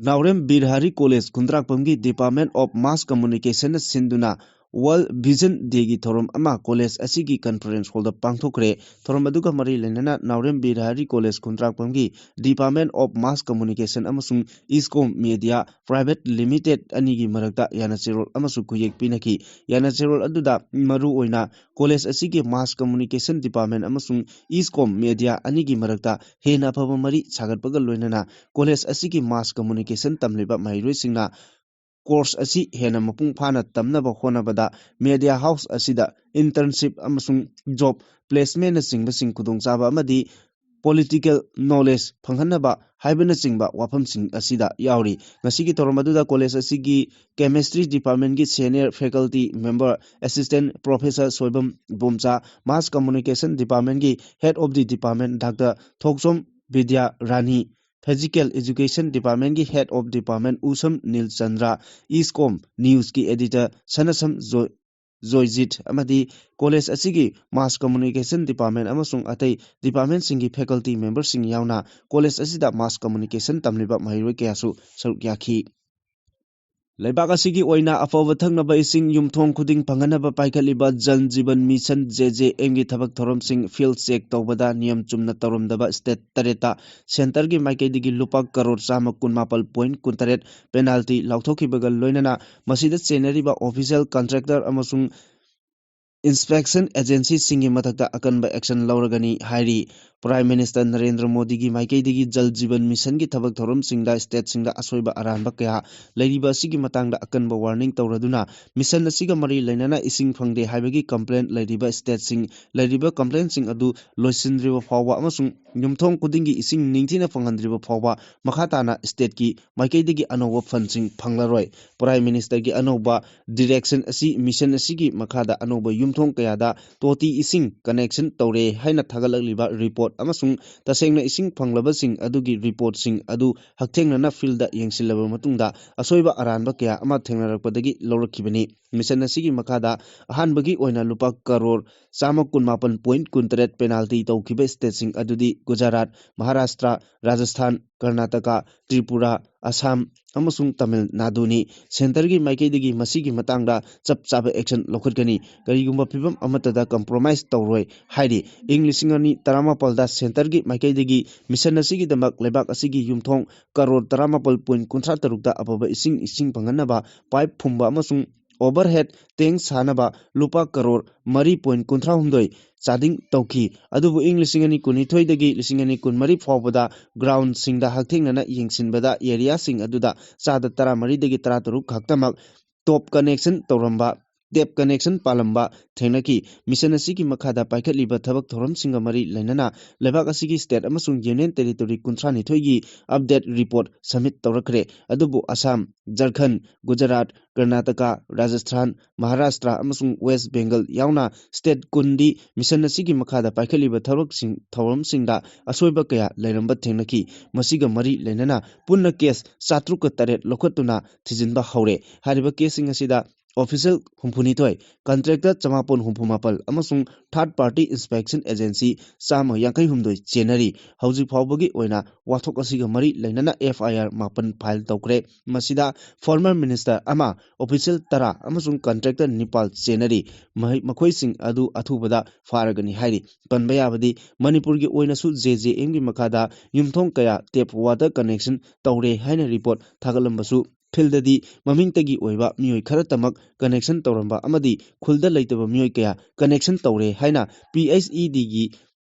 ꯅꯥꯎꯔꯦꯝ ꯕꯤꯔꯍꯥꯔꯤ college ꯈꯨꯟꯗ꯭ꯔꯥꯛꯄꯝꯒꯤ Department of Mass Communication ꯅ ꯁꯤꯟꯗꯨꯅ World Vision Day ꯒꯤ ꯊꯧꯔꯝ ꯑꯃ ꯀꯣꯂꯦꯖ ꯑꯁꯤꯒꯤ conference hall ꯗ ꯄꯥꯡꯊꯣꯛꯈ꯭ꯔꯦ꯫ ꯊꯧꯔꯝ ꯑꯗꯨꯒ ꯃꯔꯤ ꯂꯩꯅꯅ ꯅꯥꯎꯔꯦꯝ ꯕꯤꯔꯍꯥꯔꯤ college ꯈꯨꯟꯗ꯭ꯔꯥꯛꯄꯝꯒꯤ Department of Mass Communication ꯑꯃꯁꯨꯡ ꯏꯁꯀꯣꯝ ꯃꯦꯗꯤꯌꯥ ꯄ꯭ꯔꯥꯏꯚꯦꯠ ꯂꯤꯃꯤꯇꯦꯠ ꯑꯅꯤꯒꯤ ꯃꯔꯛꯇ ꯌꯥꯅꯆꯦꯔꯣꯜ ꯑꯃꯁꯨ ꯈꯨꯌꯦꯛ ꯄꯤꯅꯈꯤ꯫ ꯌꯥꯅꯆꯦꯔꯣꯜ ꯑꯗꯨꯗ ꯃꯔꯨꯑꯣꯏꯅ ꯀꯣꯂꯦꯖ ꯑꯁꯤꯒꯤ Mass Communication Department ꯑꯃꯁꯨꯡ ꯏꯁꯀꯣꯝ ꯃꯦꯗꯤꯌꯥ ꯑꯅꯤꯒꯤ ꯃꯔꯛꯇ ꯍꯦꯟꯅ ꯑꯐꯕ ꯃꯔꯤ ꯁꯥꯒꯠꯄꯒ ꯂꯣꯏꯅꯅ ꯀꯣꯂꯦꯖ ꯑꯁꯤꯒꯤ Mass Communication ꯇꯝꯂꯤꯕ ꯃꯍꯩꯔꯣꯏꯁꯤꯡꯅ course ꯑꯁꯤ ꯍꯦꯟꯅ ꯃꯄꯨꯡ ꯐꯥꯅ ꯇꯝꯅꯕ ꯍꯣꯠꯅꯕꯗ media house ꯑꯁꯤꯗ internship ꯑꯃꯁꯨꯡ job placement ꯅꯆꯤꯡꯕꯁꯤꯡ ꯈꯨꯗꯣꯡꯆꯥꯕ ꯑꯃꯗꯤ political knowledge ꯐꯪꯍꯟꯅꯕ ꯍꯥꯏꯕꯅꯆꯤꯡꯕ ꯋꯥꯐꯝꯁꯤꯡ ꯑꯁꯤꯗ ꯌꯥꯎꯔꯤ꯫ ꯉꯁꯤꯒꯤ ꯊꯧꯔꯝ ꯑꯗꯨꯗ ꯀꯣꯂꯦꯖ ꯑꯁꯤꯒꯤ Chemistry Department ꯀꯤ senior faculty member Assistant Professor Soibam Ibomcha, Mass Communication Department ꯀꯤ Head of the Department Doctor Thokchom Vidya Rani, Physical Education Department ꯀꯤ Head of Department Usham nil Chandra, ꯏꯁꯀꯣꯝ News ꯀꯤ editor ꯁꯅꯁꯝ ꯖꯣꯏ-, ꯖꯣꯏꯖꯤꯠ ꯑꯃꯗꯤ ꯀꯣꯂꯦꯖ ꯑꯁꯤꯒꯤ Mass Communication Department ꯑꯃꯁꯨꯡ ꯑꯇꯩ department ꯁꯤꯡꯒꯤ faculty member ꯁꯤꯡ ꯌꯥꯎꯅ ꯀꯣꯂꯦꯖ ꯑꯁꯤꯗ Mass Communication ꯇꯝꯂꯤꯕ ꯃꯍꯩꯔꯣꯏ ꯀꯌꯥꯁꯨ ꯁꯔꯨꯛ ꯌꯥꯈꯤ꯫ ꯂꯩꯕꯥꯛ ꯑꯁꯤꯒꯤ ꯑꯣꯏꯅ ꯑꯐꯕ ꯊꯛꯅꯕ ꯏꯁꯤꯡ ꯌꯨꯝꯊꯣꯡ ꯈꯨꯗꯤꯡ ꯐꯪꯍꯟꯅꯕ ꯄꯥꯏꯈꯠꯂꯤꯕ ꯖꯜ ꯖꯤꯕꯟ ꯃꯤꯁꯟ, ꯖꯦ ꯖꯦ ꯑꯦꯝ ꯒꯤ ꯊꯕꯛ ꯊꯧꯔꯝꯁꯤꯡ field check ꯇꯧꯕꯗ ꯅꯤꯌꯝ ꯆꯨꯝꯅ ꯇꯧꯔꯝꯗꯕ state ꯇꯔꯦꯠꯇ centre ꯒꯤ ꯃꯥꯏꯀꯩꯗꯒꯤ ꯂꯨꯄꯥ ꯀꯔꯣꯔ ꯆꯥꯝꯃ ꯀꯨꯟꯃꯥꯄꯜ point ꯀꯨꯟꯇꯔꯦꯠ penalty ꯂꯥꯎꯊꯣꯛꯈꯤꯕꯒ ꯂꯣꯏꯅꯅ ꯃꯁꯤꯗ ꯆꯦꯟꯅꯔꯤꯕ official contractor ꯑꯃꯁꯨꯡ inspection agencyꯁꯤꯡꯒꯤ ꯃꯊꯛꯇ ꯑꯀꯟꯕ action ꯂꯧꯔꯒꯅꯤ ꯍꯥꯏꯔꯤ꯫ Prime Minister ꯅꯔꯦꯟꯗ꯭ꯔ ꯃꯣꯗꯤꯒꯤ ꯃꯥꯏꯀꯩꯗꯒꯤ ꯖꯜ ꯖꯤꯕꯟ ꯃꯤꯁꯟꯒꯤ ꯊꯕꯛ ꯊꯧꯔꯝꯁꯤꯡꯗ stateꯁꯤꯡꯗ ꯑꯁꯣꯏꯕ ꯑꯔꯥꯟꯕ ꯀꯌꯥ ꯂꯩꯔꯤꯕ ꯑꯁꯤꯒꯤ ꯃꯇꯥꯡꯗ ꯑꯀꯟꯕ warning ꯇꯧꯔꯗꯨꯅ, mission ꯑꯁꯤꯒ ꯃꯔꯤ ꯂꯩꯅꯅ ꯏꯁꯤꯡ ꯐꯪꯗꯦ ꯍꯥꯏꯕꯒꯤ complaint ꯂꯩꯔꯤꯕ stateꯁꯤꯡ, ꯂꯩꯔꯤꯕ complaintꯁꯤꯡ ꯑꯗꯨ ꯂꯣꯏꯁꯤꯟꯗ꯭ꯔꯤꯕ ꯐꯥꯎꯕ ꯑꯃꯁꯨꯡ ꯌꯨꯝꯊꯣꯡ ꯈꯨꯗꯤꯡꯒꯤ ꯏꯁꯤꯡ ꯅꯤꯡꯊꯤꯅ ꯐꯪꯍꯟꯗ꯭ꯔꯤꯕ ꯐꯥꯎꯕ ꯃꯈꯥ ꯇꯥꯅ stateꯀꯤ ꯃꯥꯏꯀꯩꯗꯒꯤ ꯑꯅꯧꯕ fundꯁꯤꯡ ꯐꯪꯂꯔꯣꯏ꯫ Prime Ministerꯒꯤ ꯑꯅꯧꯕ direction ꯑꯁꯤ mission ꯑꯁꯤꯒꯤ ꯃꯈꯥꯗ ꯑꯅꯧꯕ ꯌꯨꯝꯊꯣꯡ ꯀꯌꯥꯗ ꯇꯣꯇꯤ ꯏꯁꯤꯡ connection ꯇꯧꯔꯦ ꯍꯥꯏꯅ ꯊꯥꯒꯠꯂꯛꯂꯤꯕ report ꯑꯃꯁꯨꯡ ꯇꯁꯦꯡꯅ ꯏꯁꯤꯡ ꯐꯪꯂꯕꯁꯤꯡ ꯑꯗꯨꯒꯤ reportꯁꯤꯡ ꯑꯗꯨ ꯍꯛꯊꯦꯡꯅꯅ fieldꯇ ꯌꯦꯡꯁꯤꯜꯂꯕ ꯃꯇꯨꯡꯗ ꯑꯁꯣꯏꯕ ꯑꯔꯥꯟꯕ ꯀꯌꯥ ꯑꯃ ꯊꯦꯡꯅꯔꯛꯄꯗꯒꯤ ꯂꯧꯔꯛꯈꯤꯕꯅꯤ꯫ Mission ꯑꯁꯤꯒꯤ ꯃꯈꯥꯗ ꯑꯍꯥꯟꯕꯒꯤ ꯑꯣꯏꯅ ꯂꯨꯄꯥ ꯀꯔꯣꯔ ꯆꯥꯝꯃ ꯀꯨꯟꯃꯥꯄꯟ point ꯀꯨꯟꯇꯔꯦꯠ penalty ꯇꯧꯈꯤꯕ stateꯁꯤꯡ ꯑꯗꯨꯗꯤ ꯒꯨꯖꯔꯥꯠ, ꯃꯍꯥꯔꯥꯁꯇ꯭ꯔ, ꯔꯥꯖꯁꯊꯥꯟ, ꯀꯔꯅꯥꯇꯀꯥ, ꯇ꯭ꯔꯤꯄꯨꯔꯥ, ꯑꯁꯥꯝ ꯑꯃꯁꯨꯡ ꯇꯥꯃꯤꯜ ꯅꯥꯗꯨꯅꯤ꯫ Centreꯒꯤ ꯃꯥꯏꯀꯩꯗꯒꯤ ꯃꯁꯤꯒꯤ ꯃꯇꯥꯡꯗ ꯆꯞ ꯆꯥꯕ action ꯂꯧꯈꯠꯀꯅꯤ꯫ ꯀꯔꯤꯒꯨꯝꯕ ꯐꯤꯚꯝ ꯑꯃꯠꯇꯗ compromise ꯇꯧꯔꯣꯏ ꯍꯥꯏꯔꯤ꯫ ꯏꯪ ꯂꯤꯁꯤꯡ ꯑꯅꯤ ꯇꯔꯥꯃꯥꯄꯜꯗ centreꯒꯤ ꯃꯥꯏꯀꯩꯗꯒꯤ mission ꯑꯁꯤꯒꯤꯗꯃꯛ ꯂꯩꯕꯥꯛ ꯑꯁꯤꯒꯤ ꯌꯨꯝꯊꯣꯡ ꯀꯔꯣꯔ ꯇꯔꯥꯃꯥꯄꯜ point ꯀꯨꯟꯊ꯭ꯔꯥ ꯇꯔꯨꯛꯇ ꯑꯐꯕ ꯏꯁꯤꯡ, ꯏꯁꯤꯡ ꯐꯪꯍꯟꯅꯕ pipe ꯐꯨꯝꯕ ꯑꯃꯁꯨꯡ overhead tank ꯁꯥꯅꯕ ꯂꯨꯄꯥ ꯀꯔꯣꯔ ꯃꯔꯤ point ꯀꯨꯟꯊ꯭ꯔꯥ ꯍꯨꯝꯗꯣꯏ ꯆꯥꯗꯤꯡ ꯇꯧꯈꯤ꯫ ꯑꯗꯨꯕꯨ ꯏꯪ ꯂꯤꯁꯤꯡ ꯑꯅꯤ ꯀꯨꯟꯅꯤꯊꯣꯏꯗꯒꯤ ꯂꯤꯁꯤꯡ ꯑꯅꯤ ꯀꯨꯟꯃꯔꯤ ꯐꯥꯎꯕꯗ groundꯁꯤꯡꯗ ꯍꯛꯊꯦꯡꯅꯅ ꯌꯦꯡꯁꯤꯟꯕꯗ areaꯁꯤꯡ ꯑꯗꯨꯗ ꯆꯥꯗ ꯇꯔꯥꯃꯔꯤꯗꯒꯤ ꯇꯔꯥꯇꯔꯨꯛ ꯈꯛꯇꯃꯛ top connection ꯇꯧꯔꯝꯕ, tap connection ꯄꯥꯜꯂꯝꯕ ꯊꯦꯡꯅꯈꯤ꯫ Mission ꯑꯁꯤꯒꯤ ꯃꯈꯥꯗ ꯄꯥꯏꯈꯠꯂꯤꯕ ꯊꯕꯛ ꯊꯧꯔꯝꯁꯤꯡꯒ ꯃꯔꯤ ꯂꯩꯅꯅ ꯂꯩꯕꯥꯛ ꯑꯁꯤꯒꯤ state ꯑꯃꯁꯨꯡ union territory ꯀꯨꯟꯊ꯭ꯔꯥꯅꯤꯊꯣꯏꯒꯤ update report submit ꯇꯧꯔꯛꯈ꯭ꯔꯦ꯫ ꯑꯗꯨꯕꯨ ꯑꯁꯥꯝ, ꯖꯔꯈꯟ, ꯒꯨꯖꯔꯥꯠ, ꯀꯔꯅꯥꯇꯀꯥ, ꯔꯥꯖꯁꯊꯥꯟ, ꯃꯍꯥꯔꯥꯁꯇ꯭ꯔ ꯑꯃꯁꯨꯡ ꯋꯦꯁ ꯕꯦꯡꯒꯜ ꯌꯥꯎꯅ state ꯀꯨꯟꯗꯤ mission ꯑꯁꯤꯒꯤ ꯃꯈꯥꯗ ꯄꯥꯏꯈꯠꯂꯤꯕ ꯊꯕꯛꯁꯤꯡ, ꯊꯧꯔꯝꯁꯤꯡꯗ ꯑꯁꯣꯏꯕ ꯀꯌꯥ ꯂꯩꯔꯝꯕ ꯊꯦꯡꯅꯈꯤ꯫ ꯃꯁꯤꯒ ꯃꯔꯤ ꯂꯩꯅꯅ ꯄꯨꯟꯅ case ꯆꯥꯇ꯭ꯔꯨꯛꯀ ꯇꯔꯦꯠ ꯂꯧꯈꯠꯇꯨꯅ ꯊꯤꯖꯤꯟꯕ ꯍꯧꯔꯦ꯫ ꯍꯥꯏꯔꯤꯕ caseꯁꯤꯡ ꯑꯁꯤꯗ official ꯍꯨꯝꯐꯨꯅꯤꯊꯣꯏ, contractor ꯆꯃꯥꯄꯟ ꯍꯨꯝꯐꯨ ꯃꯥꯄꯜ ꯑꯃꯁꯨꯡ third party inspection agency ꯆꯥꯝꯃ ꯌꯥꯡꯈꯩ ꯍꯨꯝꯗꯣꯏ ꯆꯦꯟꯅꯔꯤ꯫ ꯍꯧꯖꯤꯛ ꯐꯥꯎꯕꯒꯤ ꯑꯣꯏꯅ ꯋꯥꯊꯣꯛ ꯑꯁꯤꯒ ꯃꯔꯤ ꯂꯩꯅꯅ F I R ꯃꯥꯄꯟ file ꯇꯧꯈ꯭ꯔꯦ꯫ ꯃꯁꯤꯗ former minister ꯑꯃ, official ꯇꯔꯥ ꯑꯃꯁꯨꯡ contractor ꯅꯤꯄꯥꯜ ꯆꯦꯟꯅꯔꯤ꯫ ꯃꯍꯩ-, ꯃꯈꯣꯏꯁꯤꯡ ꯑꯗꯨ ꯑꯊꯨꯕꯗ ꯐꯥꯔꯒꯅꯤ ꯍꯥꯏꯔꯤ꯫ ꯄꯟꯕ ꯌꯥꯕꯗꯤ, ꯃꯅꯤꯄꯨꯔꯒꯤ ꯑꯣꯏꯅꯁꯨ J J Mꯒꯤ ꯃꯈꯥꯗ ꯌꯨꯝꯊꯣꯡ ꯀꯌꯥ tap water connection ꯇꯧꯔꯦ ꯍꯥꯏꯅ report ꯊꯥꯒꯠꯂꯝꯕꯁꯨ ꯐꯤꯜꯗꯗꯤ ꯃꯃꯤꯡꯇꯒꯤ ꯑꯣꯏꯕ ꯃꯤꯑꯣꯏ ꯈꯔꯇꯃꯛ ꯀꯅꯦꯛꯁꯟ ꯇꯧꯔꯝꯕ ꯑꯃꯗꯤ ꯈꯨꯜꯗ ꯂꯩꯇꯕ ꯃꯤꯑꯣꯏ ꯀꯌꯥ ꯀꯅꯦꯛꯁꯟ ꯇꯧꯔꯦ ꯍꯥꯏꯅ ꯄꯤ ꯑꯩꯆ ꯏ ꯗꯤꯒꯤ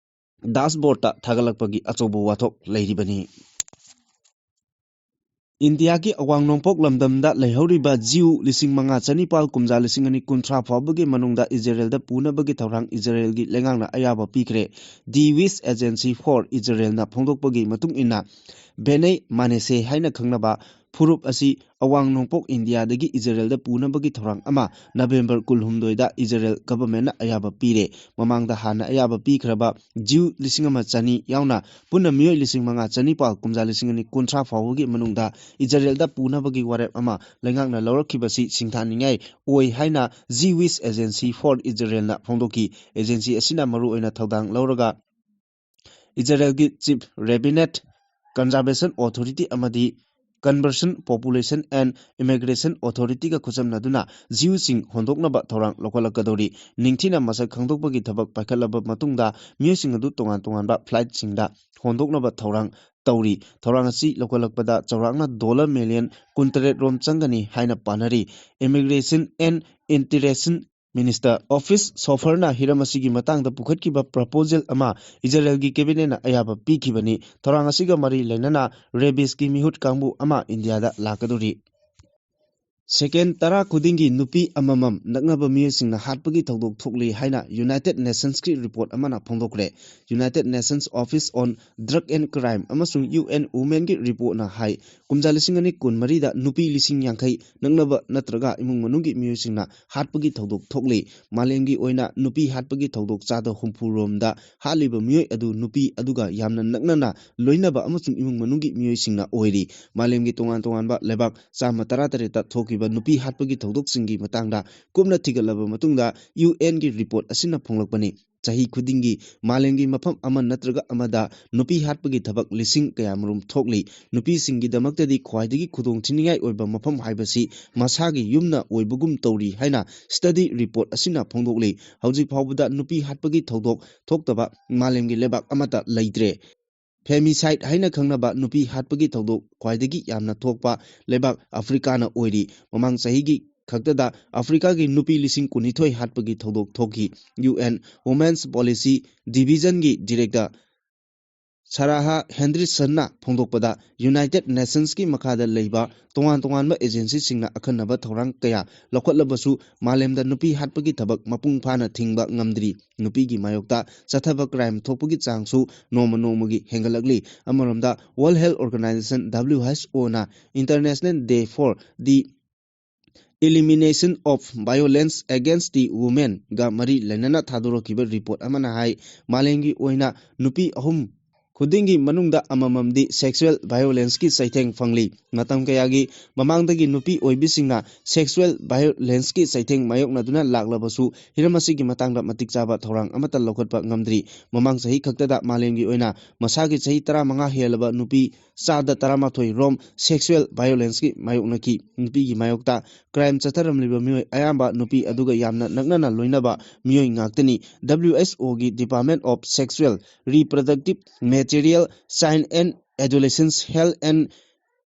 ꯗꯥꯁꯕꯣꯔꯗꯇ ꯊꯥꯒꯠꯂꯛꯄꯒꯤ ꯑꯆꯧꯕ ꯋꯥꯊꯣꯛ ꯂꯩꯔꯤꯕꯅꯤ꯫ ꯏꯟꯗꯤꯌꯥꯒꯤ ꯑꯋꯥꯡ ꯅꯣꯡꯄꯣꯛ ꯂꯝꯗꯝꯗ ꯂꯩꯍꯧꯔꯤꯕ ꯖꯤꯌꯨ ꯂꯤꯁꯤꯡ ꯃꯉꯥ ꯆꯅꯤꯄꯥꯜ ꯀꯨꯝꯖꯥ ꯂꯤꯁꯤꯡ ꯑꯅꯤ ꯀꯨꯟꯊ꯭ꯔꯥ ꯐꯥꯎꯕꯒꯤ ꯃꯅꯨꯡꯗ ꯏꯖꯔꯦꯜꯗ ꯄꯨꯅꯕꯒꯤ ꯊꯧꯔꯥꯡ ꯏꯖꯔꯦꯜꯒꯤ ꯂꯩꯉꯥꯛꯅ ꯑꯌꯥꯕ ꯄꯤꯈ꯭ꯔꯦ꯫ ꯗꯤ ꯋꯤꯁ ꯑꯦꯖꯦꯟꯁꯤ ꯐꯣꯔ ꯏꯖꯔꯦꯜꯅ ꯐꯣꯡꯗꯣꯛꯄꯒꯤ ꯃꯇꯨꯡ ꯏꯟꯅ, ꯕꯦꯅꯦ ꯃꯥꯅꯦꯁꯦ ꯍꯥꯏꯅ ꯈꯪꯅꯕ ꯐꯨꯔꯨꯞ ꯑꯁꯤ ꯑꯋꯥꯡ ꯅꯣꯡꯄꯣꯛ ꯏꯟꯗꯤꯌꯥꯗꯒꯤ ꯏꯖꯔꯦꯜꯗ ꯄꯨꯅꯕꯒꯤ ꯊꯧꯔꯥꯡ ꯑꯃ ꯅꯕꯦꯝꯕꯔ ꯀꯨꯟꯍꯨꯝꯗꯣꯏꯗ ꯏꯖꯔꯦꯜ ꯒꯚꯔꯟꯃꯦꯟꯠꯅ ꯑꯌꯥꯕ ꯄꯤꯔꯦ꯫ ꯃꯃꯥꯡꯗ ꯍꯥꯟꯅ ꯑꯌꯥꯕ ꯄꯤꯈ꯭ꯔꯕ ꯖꯤꯌꯨ ꯂꯤꯁꯤꯡ ꯑꯃ ꯆꯅꯤ ꯌꯥꯎꯅ ꯄꯨꯟꯅ ꯃꯤꯑꯣꯏ ꯂꯤꯁꯤꯡ ꯃꯉꯥ ꯆꯅꯤꯄꯥꯜ ꯀꯨꯝꯖꯥ ꯂꯤꯁꯤꯡ ꯑꯅꯤ ꯀꯨꯟꯊ꯭ꯔꯥ ꯐꯥꯎꯕꯒꯤ ꯃꯅꯨꯡꯗ ꯏꯖꯔꯦꯜꯗ ꯄꯨꯅꯕꯒꯤ ꯋꯥꯔꯦꯞ ꯑꯃ ꯂꯩꯉꯥꯛꯅ ꯂꯧꯔꯛꯈꯤꯕꯁꯤ ꯁꯤꯡꯊꯥꯅꯤꯡꯉꯥꯏ ꯑꯣꯏ ꯍꯥꯏꯅ ꯖꯤ ꯋꯤꯁ ꯑꯦꯖꯦꯟꯁꯤ ꯐꯣꯔ ꯏꯖꯔꯦꯜꯅ ꯐꯣꯡꯗꯣꯛꯈꯤ꯫ ꯑꯦꯖꯦꯟꯁꯤ ꯑꯁꯤꯅ ꯃꯔꯨꯑꯣꯏꯅ ꯊꯧꯗꯥꯡ ꯂꯧꯔꯒ ꯏꯖꯔꯦꯜꯒꯤ ꯆꯤꯐ ꯔꯦꯕꯤꯅꯦꯠ, ꯀꯟꯖꯥꯔꯕꯦꯁꯟ ꯑꯣꯊꯣꯔꯤꯇꯤ ꯑꯃꯗꯤ ꯀꯟꯚꯔꯁꯟ ꯄꯣꯄꯨꯂꯦꯁꯟ ꯑꯦꯟ ꯏꯃꯤꯒ꯭ꯔꯦꯁꯟ ꯑꯣꯊꯣꯔꯤꯇꯤꯒ ꯈꯨꯠꯁꯝꯅꯗꯨꯅ ꯖꯤꯌꯨꯁꯤꯡ ꯍꯣꯟꯗꯣꯛꯅꯕ ꯊꯧꯔꯥꯡ ꯂꯧꯈꯠꯂꯛꯀꯗꯧꯔꯤ꯫ ꯅꯤꯡꯊꯤꯅ ꯃꯁꯛ ꯈꯪꯗꯣꯛꯄꯒꯤ ꯊꯕꯛ ꯄꯥꯏꯈꯠꯂꯕ ꯃꯇꯨꯡꯗ ꯃꯤꯑꯣꯏꯁꯤꯡ ꯑꯗꯨ ꯇꯣꯉꯥꯟ ꯇꯣꯉꯥꯟꯕ ꯐ꯭ꯂꯥꯏꯠꯁꯤꯡꯗ ꯍꯣꯟꯗꯣꯛꯅꯕ ꯊꯧꯔꯥꯡ ꯇꯧꯔꯤ꯫ ꯊꯧꯔꯥꯡ ꯑꯁꯤ ꯂꯧꯈꯠꯂꯛꯄꯗ ꯆꯥꯎꯔꯥꯛꯅ ꯗꯣꯂꯔ ꯃꯤꯂꯤꯌꯟ ꯀꯨꯟꯇꯔꯦꯠ ꯔꯣꯝ ꯆꯪꯒꯅꯤ ꯍꯥꯏꯅ ꯄꯥꯅꯔꯤ꯫ Immigration and integration minister office ꯁꯣꯐꯔꯅ ꯍꯤꯔꯝ ꯑꯁꯤꯒꯤ ꯃꯇꯥꯡꯗ ꯄꯨꯈꯠꯈꯤꯕ ꯄ꯭ꯔꯄꯣꯖꯦꯜ ꯑꯃ ꯏꯖꯔꯦꯜꯒꯤ ꯀꯦꯕꯤꯅꯦꯠꯅ ꯑꯌꯥꯕ ꯄꯤꯈꯤꯕꯅꯤ꯫ ꯊꯧꯔꯥꯡ ꯑꯁꯤꯒ ꯃꯔꯤ ꯂꯩꯅꯅ ꯔꯦꯕꯤꯁꯀꯤ ꯃꯤꯍꯨꯠ ꯀꯥꯡꯕꯨ ꯑꯃ ꯏꯟꯗꯤꯌꯥꯗ ꯂꯥꯛꯀꯗꯧꯔꯤ꯫ ꯁꯦꯀꯦꯟ ꯇꯔꯥ ꯈꯨꯗꯤꯡꯒꯤ ꯅꯨꯄꯤ ꯑꯃꯃꯝ ꯅꯛꯅꯕ ꯃꯤꯑꯣꯏꯁꯤꯡꯅ ꯍꯥꯠꯄꯒꯤ ꯊꯧꯗꯣꯛ ꯊꯣꯛꯂꯤ ꯍꯥꯏꯅ ꯌꯨꯅꯥꯏꯇꯦꯗ ꯅꯦꯁꯟꯁꯀꯤ ꯔꯤꯄꯣꯔꯠ ꯑꯃꯅ ꯐꯣꯡꯗꯣꯛꯈ꯭ꯔꯦ꯫ United Nations Office on Drug and Crime ꯑꯃꯁꯨꯡ ꯌꯨ ꯑꯦꯟ ꯋꯨꯃꯦꯟꯒꯤ ꯔꯤꯄꯣꯔꯠꯅ ꯍꯥꯏ, ꯀꯨꯝꯖꯥ ꯂꯤꯁꯤꯡ ꯑꯅꯤ ꯀꯨꯟꯃꯔꯤꯗ ꯅꯨꯄꯤ ꯂꯤꯁꯤꯡ ꯌꯥꯡꯈꯩ ꯅꯛꯅꯕ ꯅꯠꯇ꯭ꯔꯒ ꯏꯃꯨꯡ ꯃꯅꯨꯡꯒꯤ ꯃꯤꯑꯣꯏꯁꯤꯡꯅ ꯍꯥꯠꯄꯒꯤ ꯊꯧꯗꯣꯛ ꯊꯣꯛꯂꯤ꯫ ꯃꯥꯂꯦꯝꯒꯤ ꯑꯣꯏꯅ ꯅꯨꯄꯤ ꯍꯥꯠꯄꯒꯤ ꯊꯧꯗꯣꯛ ꯆꯥꯗ ꯍꯨꯝꯐꯨ ꯔꯣꯝꯗ ꯍꯥꯠꯂꯤꯕ ꯃꯤꯑꯣꯏ ꯑꯗꯨ ꯅꯨꯄꯤ ꯑꯗꯨꯒ ꯌꯥꯝꯅ ꯅꯛꯅꯅ ꯂꯣꯏꯅꯕ ꯑꯃꯁꯨꯡ ꯏꯃꯨꯡ ꯃꯅꯨꯡꯒꯤ ꯃꯤꯑꯣꯏꯁꯤꯡꯅ ꯑꯣꯏꯔꯤ꯫ ꯃꯥꯂꯦꯝꯒꯤ ꯇꯣꯉꯥꯟ ꯇꯣꯉꯥꯟꯕ ꯂꯩꯕꯥꯛ ꯆꯥꯝꯃ ꯇꯔꯥꯇꯔꯦꯠꯇ ꯊꯣꯛꯈꯤꯕ ꯅꯨꯄꯤ ꯍꯥꯠꯄꯒꯤ ꯊꯧꯗꯣꯛꯁꯤꯡꯒꯤ ꯃꯇꯥꯡꯗ ꯀꯨꯞꯅ ꯊꯤꯒꯠꯂꯕ ꯃꯇꯨꯡꯗ ꯌꯨ ꯑꯦꯟꯒꯤ ꯔꯤꯄꯣꯔꯠ ꯑꯁꯤꯅ ꯐꯣꯡꯂꯛꯄꯅꯤ꯫ ꯆꯍꯤ ꯈꯨꯗꯤꯡꯒꯤ ꯃꯥꯂꯦꯝꯒꯤ ꯃꯐꯝ ꯑꯃ ꯅꯠꯇ꯭ꯔꯒ ꯑꯃꯗ ꯅꯨꯄꯤ ꯍꯥꯠꯄꯒꯤ ꯊꯕꯛ ꯂꯤꯁꯤꯡ ꯀꯌꯥꯃꯔꯨꯝ ꯊꯣꯛꯂꯤ꯫ ꯅꯨꯄꯤꯁꯤꯡꯒꯤꯗꯃꯛꯇꯗꯤ ꯈ꯭ꯋꯥꯏꯗꯒꯤ ꯈꯨꯗꯣꯡꯊꯤꯅꯤꯡꯉꯥꯏ ꯑꯣꯏꯕ ꯃꯐꯝ ꯍꯥꯏꯕꯁꯤ ꯃꯁꯥꯒꯤ ꯌꯨꯝꯅ ꯑꯣꯏꯕꯒꯨꯝ ꯇꯧꯔꯤ ꯍꯥꯏꯅ ꯁ꯭ꯇꯗꯤ ꯔꯤꯄꯣꯔꯠ ꯑꯁꯤꯅ ꯐꯣꯡꯗꯣꯛꯂꯤ꯫ ꯍꯧꯖꯤꯛ ꯐꯥꯎꯕꯗ ꯅꯨꯄꯤ ꯍꯥꯠꯄꯒꯤ ꯊꯧꯗꯣꯛ ꯊꯣꯛꯇꯕ ꯃꯥꯂꯦꯝꯒꯤ ꯂꯩꯕꯥꯛ ꯑꯃꯠꯇ ꯂꯩꯇ꯭ꯔꯦ꯫ femicide ꯍꯥꯏꯅ ꯈꯪꯅꯕ ꯅꯨꯄꯤ ꯍꯥꯠꯄꯒꯤ ꯊꯧꯗꯣꯛ ꯈ꯭ꯋꯥꯏꯗꯒꯤ ꯌꯥꯝꯅ ꯊꯣꯛꯄ ꯂꯩꯕꯥꯛ ꯑꯐ꯭ꯔꯤꯀꯥꯅ ꯑꯣꯏꯔꯤ꯫ ꯃꯃꯥꯡ ꯆꯍꯤꯒꯤ ꯈꯛꯇꯗ ꯑꯐ꯭ꯔꯤꯀꯥꯒꯤ ꯅꯨꯄꯤ ꯂꯤꯁꯤꯡ ꯀꯨꯟꯅꯤꯊꯣꯏ ꯍꯥꯠꯄꯒꯤ ꯊꯧꯗꯣꯛ ꯊꯣꯛꯈꯤ꯫ U N Women's Policy Division ꯒꯤ Director ꯁꯥꯔꯥꯍꯥ ꯍꯦꯟꯗ꯭ꯔꯤꯁꯟꯅ ꯐꯣꯡꯗꯣꯛꯄꯗ, United Nations ꯀꯤ ꯃꯈꯥꯗ ꯂꯩꯕ ꯇꯣꯉꯥꯟ ꯇꯣꯉꯥꯟꯕ agency ꯁꯤꯡꯅ ꯑꯈꯟꯅꯕ ꯊꯧꯔꯥꯡ ꯀꯌꯥ ꯂꯧꯈꯠꯂꯕꯁꯨ, ꯃꯥꯂꯦꯝꯗ ꯅꯨꯄꯤ ꯍꯥꯠꯄꯒꯤ ꯊꯕꯛ ꯃꯄꯨꯡ ꯐꯥꯅ ꯊꯤꯡꯕ ꯉꯝꯗ꯭ꯔꯤ꯫ ꯅꯨꯄꯤꯒꯤ ꯃꯥꯌꯣꯛꯇ ꯆꯠꯊꯕ crime ꯊꯣꯛꯄꯒꯤ ꯆꯥꯡꯁꯨ ꯅꯣꯡꯃ ꯅꯣꯡꯃꯒꯤ ꯍꯦꯟꯒꯠꯂꯛꯂꯤ꯫ ꯑꯃꯔꯣꯝꯗ, World Health Organization, W H O ꯅ International Day for the Elimination of Violence Against the Women ꯒ ꯃꯔꯤ ꯂꯩꯅꯅ ꯊꯥꯗꯣꯔꯛꯈꯤꯕ report ꯑꯃꯅ ꯍꯥꯏ, ꯃꯥꯂꯦꯝꯒꯤ ꯑꯣꯏꯅ ꯅꯨꯄꯤ ꯑꯍꯨꯝ ꯈꯨꯗꯤꯡꯒꯤ ꯃꯅꯨꯡꯗ ꯑꯃꯃꯝꯗꯤ sexual violence ꯀꯤ ꯆꯩꯊꯦꯡ ꯐꯪꯂꯤ꯫ ꯃꯇꯝ ꯀꯌꯥꯒꯤ ꯃꯃꯥꯡꯗꯒꯤ ꯅꯨꯄꯤ ꯑꯣꯏꯕꯤꯁꯤꯡꯅ sexual violence ꯀꯤ ꯆꯩꯊꯦꯡ ꯃꯥꯌꯣꯛꯅꯗꯨꯅ ꯂꯥꯛꯂꯕꯁꯨ, ꯍꯤꯔꯝ ꯑꯁꯤꯒꯤ ꯃꯇꯥꯡꯗ ꯃꯇꯤꯛ ꯆꯥꯕ ꯊꯧꯔꯥꯡ ꯑꯃꯠꯇ ꯂꯧꯈꯠꯄ ꯉꯝꯗ꯭ꯔꯤ꯫ ꯃꯃꯥꯡ ꯆꯍꯤ ꯈꯛꯇꯗ ꯃꯥꯂꯦꯝꯒꯤ ꯑꯣꯏꯅ ꯃꯁꯥꯒꯤ ꯆꯍꯤ ꯇꯔꯥꯃꯉꯥ ꯍꯦꯜꯂꯕ ꯅꯨꯄꯤ ꯆꯥꯗ ꯇꯔꯥꯃꯥꯊꯣꯏ ꯔꯣꯝ sexual violence ꯀꯤ ꯃꯥꯌꯣꯛꯅꯈꯤ꯫ ꯅꯨꯄꯤꯒꯤ ꯃꯥꯌꯣꯛꯇ crime ꯆꯠꯊꯔꯝꯂꯤꯕ ꯃꯤꯑꯣꯏ ꯑꯌꯥꯝꯕ ꯅꯨꯄꯤ ꯑꯗꯨꯒ ꯌꯥꯝꯅ ꯅꯛꯅꯅ ꯂꯣꯏꯅꯕ ꯃꯤꯑꯣꯏ ꯉꯥꯛꯇꯅꯤ꯫ W H O ꯒꯤ Department of Sexual Reproductive Material, Child and Adolescent Health and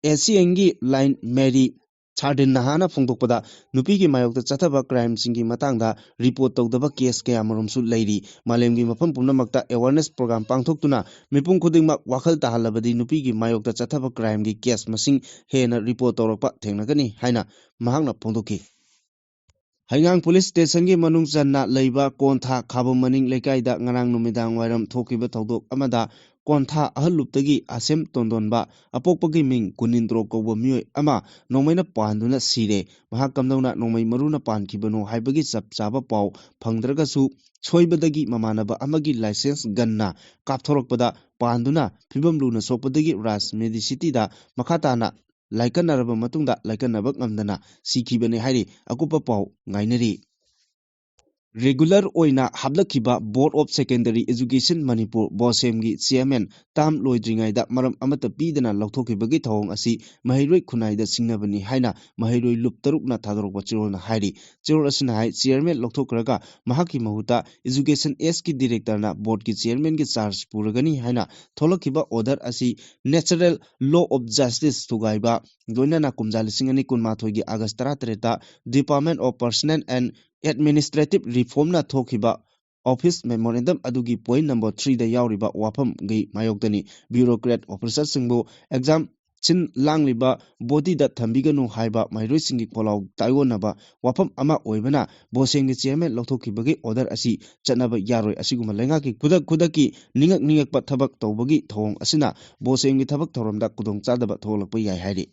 Ageing ꯒꯤ line Mary ꯁꯥꯔꯗꯤꯟ ꯅꯍꯥꯅ ꯐꯣꯡꯗꯣꯛꯄꯗ, ꯅꯨꯄꯤꯒꯤ ꯃꯥꯌꯣꯛꯇ ꯆꯠꯊꯕ crime ꯁꯤꯡꯒꯤ ꯃꯇꯥꯡꯗ report ꯇꯧꯗꯕ case ꯀꯌꯥꯃꯔꯨꯝꯁꯨ ꯂꯩꯔꯤ꯫ ꯃꯥꯂꯦꯝꯒꯤ ꯃꯐꯝ ꯄꯨꯝꯅꯃꯛꯇ awareness program ꯄꯥꯡꯊꯣꯛꯇꯨꯅ ꯃꯤꯄꯨꯝ ꯈꯨꯗꯤꯡꯃꯛ ꯋꯥꯈꯜ ꯇꯥꯍꯜꯂꯕꯗꯤ ꯅꯨꯄꯤꯒꯤ ꯃꯥꯌꯣꯛꯇ ꯆꯠꯊꯕ crime ꯒꯤ case ꯃꯁꯤꯡ ꯍꯦꯟꯅ report ꯇꯧꯔꯛꯄ ꯊꯦꯡꯅꯒꯅꯤ ꯍꯥꯏꯅ ꯃꯍꯥꯛꯅ ꯐꯣꯡꯗꯣꯛꯈꯤ꯫ ꯍꯩꯉꯥꯡ police station ꯒꯤ ꯃꯅꯨꯡ ꯆꯟꯅ ꯂꯩꯕ ꯀꯣꯟꯊꯥ ꯈꯥꯕꯝ ꯃꯅꯤꯡ ꯂꯩꯀꯥꯏꯗ ꯉꯔꯥꯡ ꯅꯨꯃꯤꯗꯥꯡ ꯋꯥꯏꯔꯝ ꯊꯣꯛꯈꯤꯕ ꯊꯧꯗꯣꯛ ꯑꯃꯗ ꯀꯣꯟꯊꯥ ꯑꯍꯜꯂꯨꯞꯇꯒꯤ ꯑꯁꯦꯝ ꯇꯣꯟꯗꯣꯟꯕ, ꯑꯄꯣꯛꯄꯒꯤ ꯃꯤꯡ ꯀꯨꯅꯤꯟꯗ꯭ꯔꯣ ꯀꯧꯕ ꯃꯤꯑꯣꯏ ꯑꯃ ꯅꯣꯡꯃꯩꯅ ꯄꯥꯟꯗꯨꯅ ꯁꯤꯔꯦ꯫ ꯃꯍꯥꯛ ꯀꯝꯗꯧꯅ ꯅꯣꯡꯃꯩ ꯃꯔꯨꯅ ꯄꯥꯟꯈꯤꯕꯅꯣ ꯍꯥꯏꯕꯒꯤ ꯆꯞ ꯆꯥꯕ ꯄꯥꯎ ꯐꯪꯗ꯭ꯔꯒꯁꯨ, ꯁꯣꯏꯕꯗꯒꯤ ꯃꯃꯥꯟꯅꯕ ꯑꯃꯒꯤ license gun ꯅ ꯀꯥꯞꯊꯣꯔꯛꯄꯗ ꯄꯥꯟꯗꯨꯅ ꯐꯤꯕꯝ ꯂꯨꯅ ꯁꯣꯛꯄꯗꯒꯤ ꯔꯥꯖ medicity ꯗ ꯃꯈꯥ ꯇꯥꯅ ꯂꯥꯏꯀꯠꯅꯔꯕ ꯃꯇꯨꯡꯗ ꯂꯥꯏꯀꯠꯅꯕ ꯉꯝꯗꯅ ꯁꯤꯈꯤꯕꯅꯤ ꯍꯥꯏꯔꯤ꯫ ꯑꯀꯨꯞꯄ ꯄꯥꯎ ꯉꯥꯏꯅꯔꯤ꯫ ꯔꯤꯒꯨꯂꯔ ꯑꯣꯏꯅ ꯍꯥꯞꯂꯛꯈꯤꯕ Board of Secondary Education Manipur, ꯕꯣꯁꯦꯝꯒꯤ ꯆꯤꯌꯔꯃꯦꯟ ꯇꯥꯝ ꯂꯣꯏꯗ꯭ꯔꯤꯉꯩꯗ ꯃꯔꯝ ꯑꯃꯠꯇ ꯄꯤꯗꯅ ꯂꯧꯊꯣꯛꯈꯤꯕꯒꯤ ꯊꯧꯑꯣꯡ ꯑꯁꯤ ꯃꯍꯩꯔꯣꯏ ꯈꯨꯟꯅꯥꯏꯗ ꯁꯤꯡꯅꯕꯅꯤ ꯍꯥꯏꯅ ꯃꯍꯩꯔꯣꯏ ꯂꯨꯞ ꯇꯔꯨꯛꯅ ꯊꯥꯗꯣꯔꯛꯄ ꯆꯦꯔꯣꯜꯅ ꯍꯥꯏꯔꯤ꯫ ꯆꯦꯔꯣꯜ ꯑꯁꯤꯅ ꯍꯥꯏ, ꯆꯤꯌꯔꯃꯦꯟ ꯂꯧꯊꯣꯛꯈ꯭ꯔꯒ ꯃꯍꯥꯛꯀꯤ ꯃꯍꯨꯠꯇ Education Sꯒꯤ ꯗꯤꯔꯦꯛꯇꯔꯅ ꯕꯣꯔꯗꯀꯤ ꯆꯤꯌꯔꯃꯦꯟꯒꯤ ꯆꯥꯔꯖ ꯄꯨꯔꯒꯅꯤ ꯍꯥꯏꯅ ꯊꯣꯛꯂꯛꯈꯤꯕ order ꯑꯁꯤ natural law of justice ꯊꯨꯒꯥꯏꯕ, ꯂꯣꯏꯅꯅ ꯀꯨꯝꯖꯥ ꯂꯤꯁꯤꯡ ꯑꯅꯤ ꯀꯨꯟꯃꯥꯊꯣꯏꯒꯤ ꯑꯥꯒꯁ ꯇꯔꯥꯇꯔꯦꯠꯇ Department of Personnel and Administrative Reformꯅ ꯊꯣꯛꯈꯤꯕ office memorandum ꯑꯗꯨꯒꯤ point number threeꯗ ꯌꯥꯎꯔꯤꯕ ꯋꯥꯐꯝꯒꯤ ꯃꯥꯌꯣꯛꯇꯅꯤ꯫ Bureaucrat officerꯁꯤꯡꯕꯨ exam ꯁꯤꯟ ꯂꯥꯡꯂꯤꯕ bodyꯗ ꯊꯝꯕꯤꯒꯅꯨ ꯍꯥꯏꯕ ꯃꯍꯩꯔꯣꯏꯁꯤꯡꯒꯤ ꯈꯣꯜꯂꯥꯎ ꯇꯥꯏꯑꯣꯟꯅꯕ ꯋꯥꯐꯝ ꯑꯃ ꯑꯣꯏꯕꯅ ꯕꯣꯁꯦꯝꯒꯤ ꯆꯤꯌꯔꯃꯦꯟ ꯂꯧꯊꯣꯛꯈꯤꯕꯒꯤ order ꯑꯁꯤ ꯆꯠꯅꯕ ꯌꯥꯔꯣꯏ꯫ ꯑꯁꯤꯒꯨꯝꯕ ꯂꯩꯉꯥꯛꯀꯤ ꯈꯨꯗꯛ ꯈꯨꯗꯛꯀꯤ ꯅꯤꯡꯉꯛ ꯅꯤꯡꯉꯛꯄ ꯊꯕꯛ ꯇꯧꯕꯒꯤ ꯊꯧꯑꯣꯡ ꯑꯁꯤꯅ ꯕꯣꯁꯦꯝꯒꯤ ꯊꯕꯛ ꯊꯧꯔꯝꯗ ꯈꯨꯗꯣꯡꯆꯥꯗꯕ ꯊꯣꯛꯂꯛꯄ ꯌꯥꯏ ꯍꯥꯏꯔꯤ꯫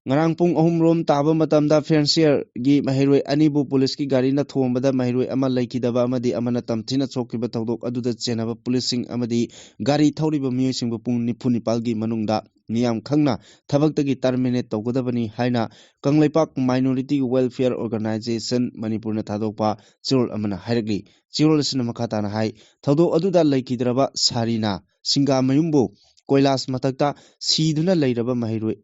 ꯉꯔꯥꯡ ꯄꯨꯡ ꯑꯍꯨꯝ ꯔꯣꯝ ꯇꯥꯕ ꯃꯇꯝꯗ ꯐꯦꯟꯁꯤꯌꯔꯒꯤ ꯃꯍꯩꯔꯣꯏ ꯑꯅꯤꯕꯨ ꯄꯨꯂꯤꯁꯀꯤ ꯒꯥꯔꯤꯅ ꯊꯣꯝꯕꯗ ꯃꯍꯩꯔꯣꯏ ꯑꯃ ꯂꯩꯈꯤꯗꯕ ꯑꯃꯗꯤ ꯑꯃꯅ ꯇꯝꯊꯤꯅ ꯁꯣꯛꯈꯤꯕ ꯊꯧꯗꯣꯛ ꯑꯗꯨꯗ ꯆꯦꯟꯅꯕ ꯄꯨꯂꯤꯁꯁꯤꯡ ꯑꯃꯗꯤ ꯒꯥꯔꯤ ꯊꯧꯔꯤꯕ ꯃꯤꯑꯣꯏꯁꯤꯡꯕꯨ ꯄꯨꯡ ꯅꯤꯐꯨ ꯅꯤꯄꯥꯜꯒꯤ ꯃꯅꯨꯡꯗ ꯃꯤꯌꯥꯝ ꯈꯪꯅ ꯊꯕꯛꯇꯒꯤ terminate ꯇꯧꯒꯗꯕꯅꯤ ꯍꯥꯏꯅ ꯀꯪꯂꯩꯄꯥꯛ Minority Welfare Organisation ꯃꯅꯤꯄꯨꯔꯅ ꯊꯥꯗꯣꯛꯄ ꯆꯦꯔꯣꯜ ꯑꯃꯅ ꯍꯥꯏꯔꯛꯂꯤ꯫ ꯆꯦꯔꯣꯜ ꯑꯁꯤꯅ ꯃꯈꯥ ꯇꯥꯅ ꯍꯥꯏ, ꯊꯧꯗꯣꯛ ꯑꯗꯨꯗ ꯂꯩꯈꯤꯗ꯭ꯔꯕ ꯁꯥꯔꯤꯅꯥ ꯁꯤꯡꯒꯥꯃꯌꯨꯝꯕꯨ ꯀꯣꯏꯂꯥꯁ ꯃꯊꯛꯇ ꯁꯤꯗꯨꯅ ꯂꯩꯔꯕ ꯃꯍꯩꯔꯣꯏ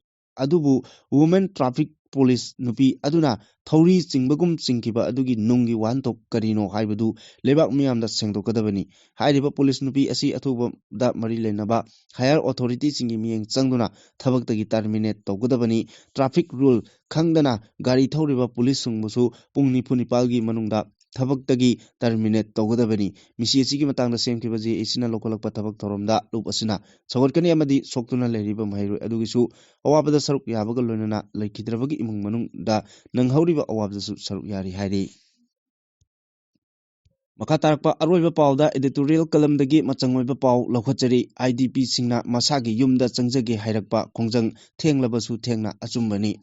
ꯑꯗꯨꯕꯨ Women Traffic Police ꯅꯨꯄꯤ ꯑꯗꯨꯅ ꯊꯧꯔꯤ ꯆꯤꯡꯕꯒꯨꯝ ꯆꯤꯡꯈꯤꯕ ꯑꯗꯨꯒꯤ ꯅꯨꯡꯒꯤ ꯋꯥꯍꯟꯊꯣꯛ ꯀꯔꯤꯅꯣ ꯍꯥꯏꯕꯗꯨ ꯂꯩꯕꯥꯛ ꯃꯤꯌꯥꯝꯗ ꯁꯦꯡꯗꯣꯛꯀꯗꯕꯅꯤ꯫ ꯍꯥꯏꯔꯤꯕ ꯄꯨꯂꯤꯁ ꯅꯨꯄꯤ ꯑꯁꯤ ꯑꯊꯨꯕꯗ ꯃꯔꯤ ꯂꯩꯅꯕ higher authorityꯁꯤꯡꯒꯤ ꯃꯤꯠꯌꯦꯡ ꯆꯪꯗꯨꯅ ꯊꯕꯛꯇꯒꯤ terminate ꯇꯧꯒꯗꯕꯅꯤ꯫ Traffic rule ꯈꯪꯗꯅ ꯒꯥꯔꯤ ꯊꯧꯔꯤꯕ ꯄꯨꯂꯤꯁꯁꯤꯡꯕꯨꯁꯨ ꯄꯨꯡ ꯅꯤꯐꯨ ꯅꯤꯄꯥꯜꯒꯤ ꯃꯅꯨꯡꯗ ꯊꯕꯛꯇꯒꯤ terminate ꯇꯧꯒꯗꯕꯅꯤ꯫ ꯃꯤꯁꯤ ꯑꯁꯤꯒꯤ ꯃꯇꯥꯡꯗ ꯁꯦꯝꯈꯤꯕ JACꯅ ꯂꯧꯈꯠꯂꯛꯄ ꯊꯕꯛ ꯊꯧꯔꯝꯗ ꯂꯨꯞ ꯑꯁꯤꯅ ꯁꯧꯒꯠꯀꯅꯤ ꯑꯃꯗꯤ ꯁꯣꯛꯇꯨꯅ ꯂꯩꯔꯤꯕ ꯃꯍꯩꯔꯣꯏ ꯑꯗꯨꯒꯤꯁꯨ ꯑꯋꯥꯕꯗ ꯁꯔꯨꯛ ꯌꯥꯕꯒ ꯂꯣꯏꯅꯅ ꯂꯩꯈꯤꯗ꯭ꯔꯕꯒꯤ ꯏꯃꯨꯡ ꯃꯅꯨꯡꯗ ꯅꯪꯍꯧꯔꯤꯕ ꯑꯋꯥꯕꯗꯁꯨ ꯁꯔꯨꯛ ꯌꯥꯔꯤ ꯍꯥꯏꯔꯤ꯫ ꯃꯈꯥ ꯇꯥꯔꯛꯄ ꯑꯔꯣꯏꯕ ꯄꯥꯎꯗ editorial columnꯗꯒꯤ ꯃꯆꯪ ꯑꯣꯏꯕ ꯄꯥꯎ ꯂꯧꯈꯠꯆꯔꯤ꯫ IDPꯁꯤꯡꯅ ꯃꯁꯥꯒꯤ ꯌꯨꯝꯗ ꯆꯪꯖꯒꯦ ꯍꯥꯏꯔꯛꯄ ꯈꯣꯡꯖꯪ ꯊꯦꯡꯂꯕꯁꯨ ꯊꯦꯡꯅ ꯑꯆꯨꯝꯕꯅꯤ꯫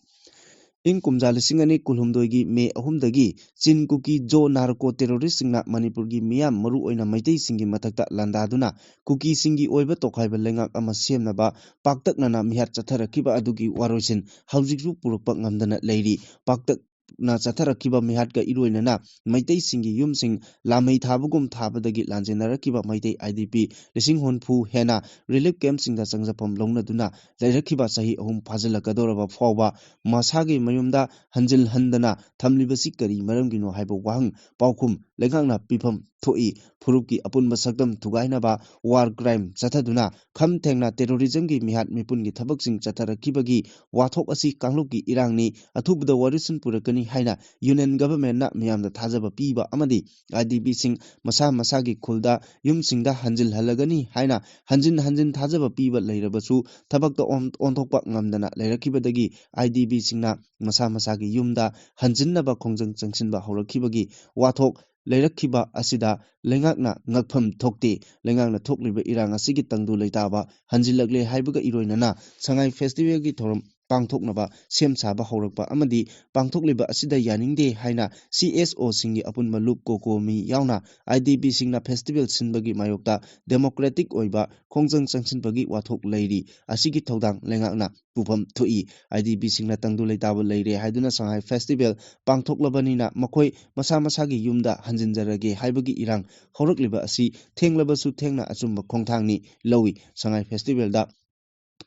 ꯏꯪ ꯀꯨꯝꯖꯥ ꯂꯤꯁꯤꯡ ꯑꯅꯤ ꯀꯨꯟꯍꯨꯝꯗꯣꯏꯒꯤ ꯃꯦ ꯑꯍꯨꯝꯗꯒꯤ ꯆꯤꯟ ꯀꯨꯀꯤ ꯖꯣ narco terroristꯁꯤꯡꯅ ꯃꯅꯤꯄꯨꯔꯒꯤ ꯃꯤꯌꯥꯝ ꯃꯔꯨꯑꯣꯏꯅ ꯃꯩꯇꯩꯁꯤꯡꯒꯤ ꯃꯊꯛꯇ ꯂꯥꯟꯗꯥꯗꯨꯅ ꯀꯨꯀꯤꯁꯤꯡꯒꯤ ꯑꯣꯏꯕ ꯇꯣꯈꯥꯏꯕ ꯂꯩꯉꯥꯛ ꯑꯃ ꯁꯦꯝꯅꯕ ꯄꯥꯛꯇꯛꯅꯅ ꯃꯤꯍꯥꯠ ꯆꯠꯊꯔꯛꯈꯤꯕ ꯑꯗꯨꯒꯤ ꯋꯥꯔꯣꯏꯁꯤꯟ ꯍꯧꯖꯤꯛꯁꯨ ꯄꯨꯔꯛꯄ ꯉꯝꯗꯅ ꯂꯩꯔꯤ꯫ ꯄꯥꯛꯇꯛ ꯅ ꯆꯠꯊꯔꯛꯈꯤꯕ ꯃꯤꯍꯥꯠꯀ ꯏꯔꯣꯏꯅꯅ ꯃꯩꯇꯩꯁꯤꯡꯒꯤ ꯌꯨꯝꯁꯤꯡ ꯂꯥꯃꯩ ꯊꯥꯕꯒꯨꯝ ꯊꯥꯕꯗꯒꯤ ꯂꯥꯟꯖꯦꯟꯅꯔꯛꯈꯤꯕ ꯃꯩꯇꯩ IDP ꯂꯤꯁꯤꯡ ꯍꯨꯝꯐꯨ ꯍꯦꯟꯅ relief camp ꯁꯤꯡꯗ ꯆꯪꯖꯐꯝ ꯂꯧꯅꯗꯨꯅ ꯂꯩꯔꯛꯈꯤꯕ ꯆꯍꯤ ꯑꯍꯨꯝ ꯐꯥꯖꯤꯜꯂꯛꯀꯗꯧꯔꯕ ꯐꯥꯎꯕ ꯃꯁꯥꯒꯤ ꯃꯌꯨꯝꯗ ꯍꯟꯖꯤꯜꯍꯟꯗꯅ ꯊꯝꯂꯤꯕꯁꯤ ꯀꯔꯤ ꯃꯔꯝꯒꯤꯅꯣ ꯍꯥꯏꯕ ꯋꯥꯍꯪ ꯄꯥꯎꯈꯨꯝ ꯂꯩꯉꯥꯛꯅ ꯄꯤꯐꯝ ꯊꯣꯛꯏ꯫ ꯐꯨꯔꯨꯞꯀꯤ ꯑꯄꯨꯟꯕ ꯁꯛꯇꯝ ꯊꯨꯒꯥꯏꯅꯕ war crime ꯆꯠꯊꯗꯨꯅ ꯈꯝ ꯊꯦꯡꯅ terrorism ꯒꯤ ꯃꯤꯍꯥꯠ ꯃꯤꯄꯨꯟꯒꯤ ꯊꯕꯛꯁꯤꯡ ꯆꯠꯊꯔꯛꯈꯤꯕꯒꯤ ꯋꯥꯊꯣꯛ ꯑꯁꯤ ꯀꯥꯡꯂꯨꯞꯀꯤ ꯏꯔꯥꯡꯅꯤ, ꯑꯊꯨꯕꯗ ꯋꯥꯔꯤꯁꯤꯟ ꯄꯨꯔꯛꯀꯅꯤ ꯍꯥꯏꯅ Union Government ꯅ ꯃꯤꯌꯥꯝꯗ ꯊꯥꯖꯕ ꯄꯤꯕ ꯑꯃꯗꯤ IDP ꯁꯤꯡ ꯃꯁꯥ ꯃꯁꯥꯒꯤ ꯈꯨꯜꯗ ꯌꯨꯝꯁꯤꯡꯗ ꯍꯟꯖꯤꯜꯍꯜꯂꯒꯅꯤ ꯍꯥꯏꯅ ꯍꯟꯖꯤꯟ ꯍꯟꯖꯤꯟ ꯊꯥꯖꯕ ꯄꯤꯕ ꯂꯩꯔꯕꯁꯨ ꯊꯕꯛꯇ ꯑꯣꯟ-, ꯑꯣꯟꯊꯣꯛꯄ ꯉꯝꯗꯅ ꯂꯩꯔꯛꯈꯤꯕꯗꯒꯤ IDP ꯁꯤꯡꯅ ꯃꯁꯥ ꯃꯁꯥꯒꯤ ꯌꯨꯝꯗ ꯍꯟꯖꯤꯟꯅꯕ ꯈꯣꯡꯖꯪ ꯆꯪꯁꯤꯟꯕ ꯍꯧꯔꯛꯈꯤꯕꯒꯤ ꯋꯥꯊꯣꯛ ꯂꯩꯔꯛꯈꯤꯕ ꯑꯁꯤꯗ ꯂꯩꯉꯥꯛꯅ ꯉꯛꯐꯝ ꯊꯣꯛꯇꯦ꯫ ꯂꯩꯉꯥꯛꯅ ꯊꯣꯛꯂꯤꯕ ꯏꯔꯥꯡ ꯑꯁꯤꯒꯤ ꯇꯪꯗꯨ ꯂꯩꯇꯥꯕ ꯍꯟꯖꯤꯜꯂꯛꯂꯦ ꯍꯥꯏꯕꯒ ꯏꯔꯣꯏꯅꯅ ꯁꯉꯥꯏ festival ꯒꯤ ꯊꯧꯔꯝ ꯄꯥꯡꯊꯣꯛꯅꯕ ꯁꯦꯝ ꯁꯥꯕ ꯍꯧꯔꯛꯄ ꯑꯃꯗꯤ ꯄꯥꯡꯊꯣꯛꯂꯤꯕ ꯑꯁꯤꯗ ꯌꯥꯅꯤꯡꯗꯦ ꯍꯥꯏꯅ CSO ꯁꯤꯡꯒꯤ ꯑꯄꯨꯟꯕ ꯂꯨꯞ ꯀꯣꯀꯣꯃꯤ ꯌꯥꯎꯅ IDP ꯁꯤꯡꯅ festival ꯁꯤꯟꯕꯒꯤ ꯃꯥꯌꯣꯛꯇ democratic ꯑꯣꯏꯕ ꯈꯣꯡꯖꯪ ꯆꯪꯁꯤꯟꯕꯒꯤ ꯋꯥꯊꯣꯛ ꯂꯩꯔꯤ꯫ ꯑꯁꯤꯒꯤ ꯊꯧꯗꯥꯡ ꯂꯩꯉꯥꯛꯅ ꯄꯨꯐꯝ ꯊꯣꯛꯏ꯫ IDP ꯁꯤꯡꯅ ꯇꯪꯗꯨ ꯂꯩꯇꯥꯕ ꯂꯩꯔꯦ ꯍꯥꯏꯗꯨꯅ ꯁꯉꯥꯏ festival ꯄꯥꯡꯊꯣꯛꯂꯕꯅꯤꯅ ꯃꯈꯣꯏ ꯃꯁꯥ ꯃꯁꯥꯒꯤ ꯌꯨꯝꯗ ꯍꯟꯖꯤꯟꯖꯔꯒꯦ ꯍꯥꯏꯕꯒꯤ ꯏꯔꯥꯡ ꯍꯧꯔꯛꯂꯤꯕ ꯑꯁꯤ ꯊꯦꯡꯂꯕꯁꯨ ꯊꯦꯡꯅ ꯑꯆꯨꯝꯕ ꯈꯣꯡꯊꯥꯡꯅꯤ ꯂꯧꯏ꯫ ꯁꯉꯥꯏ festival ꯗ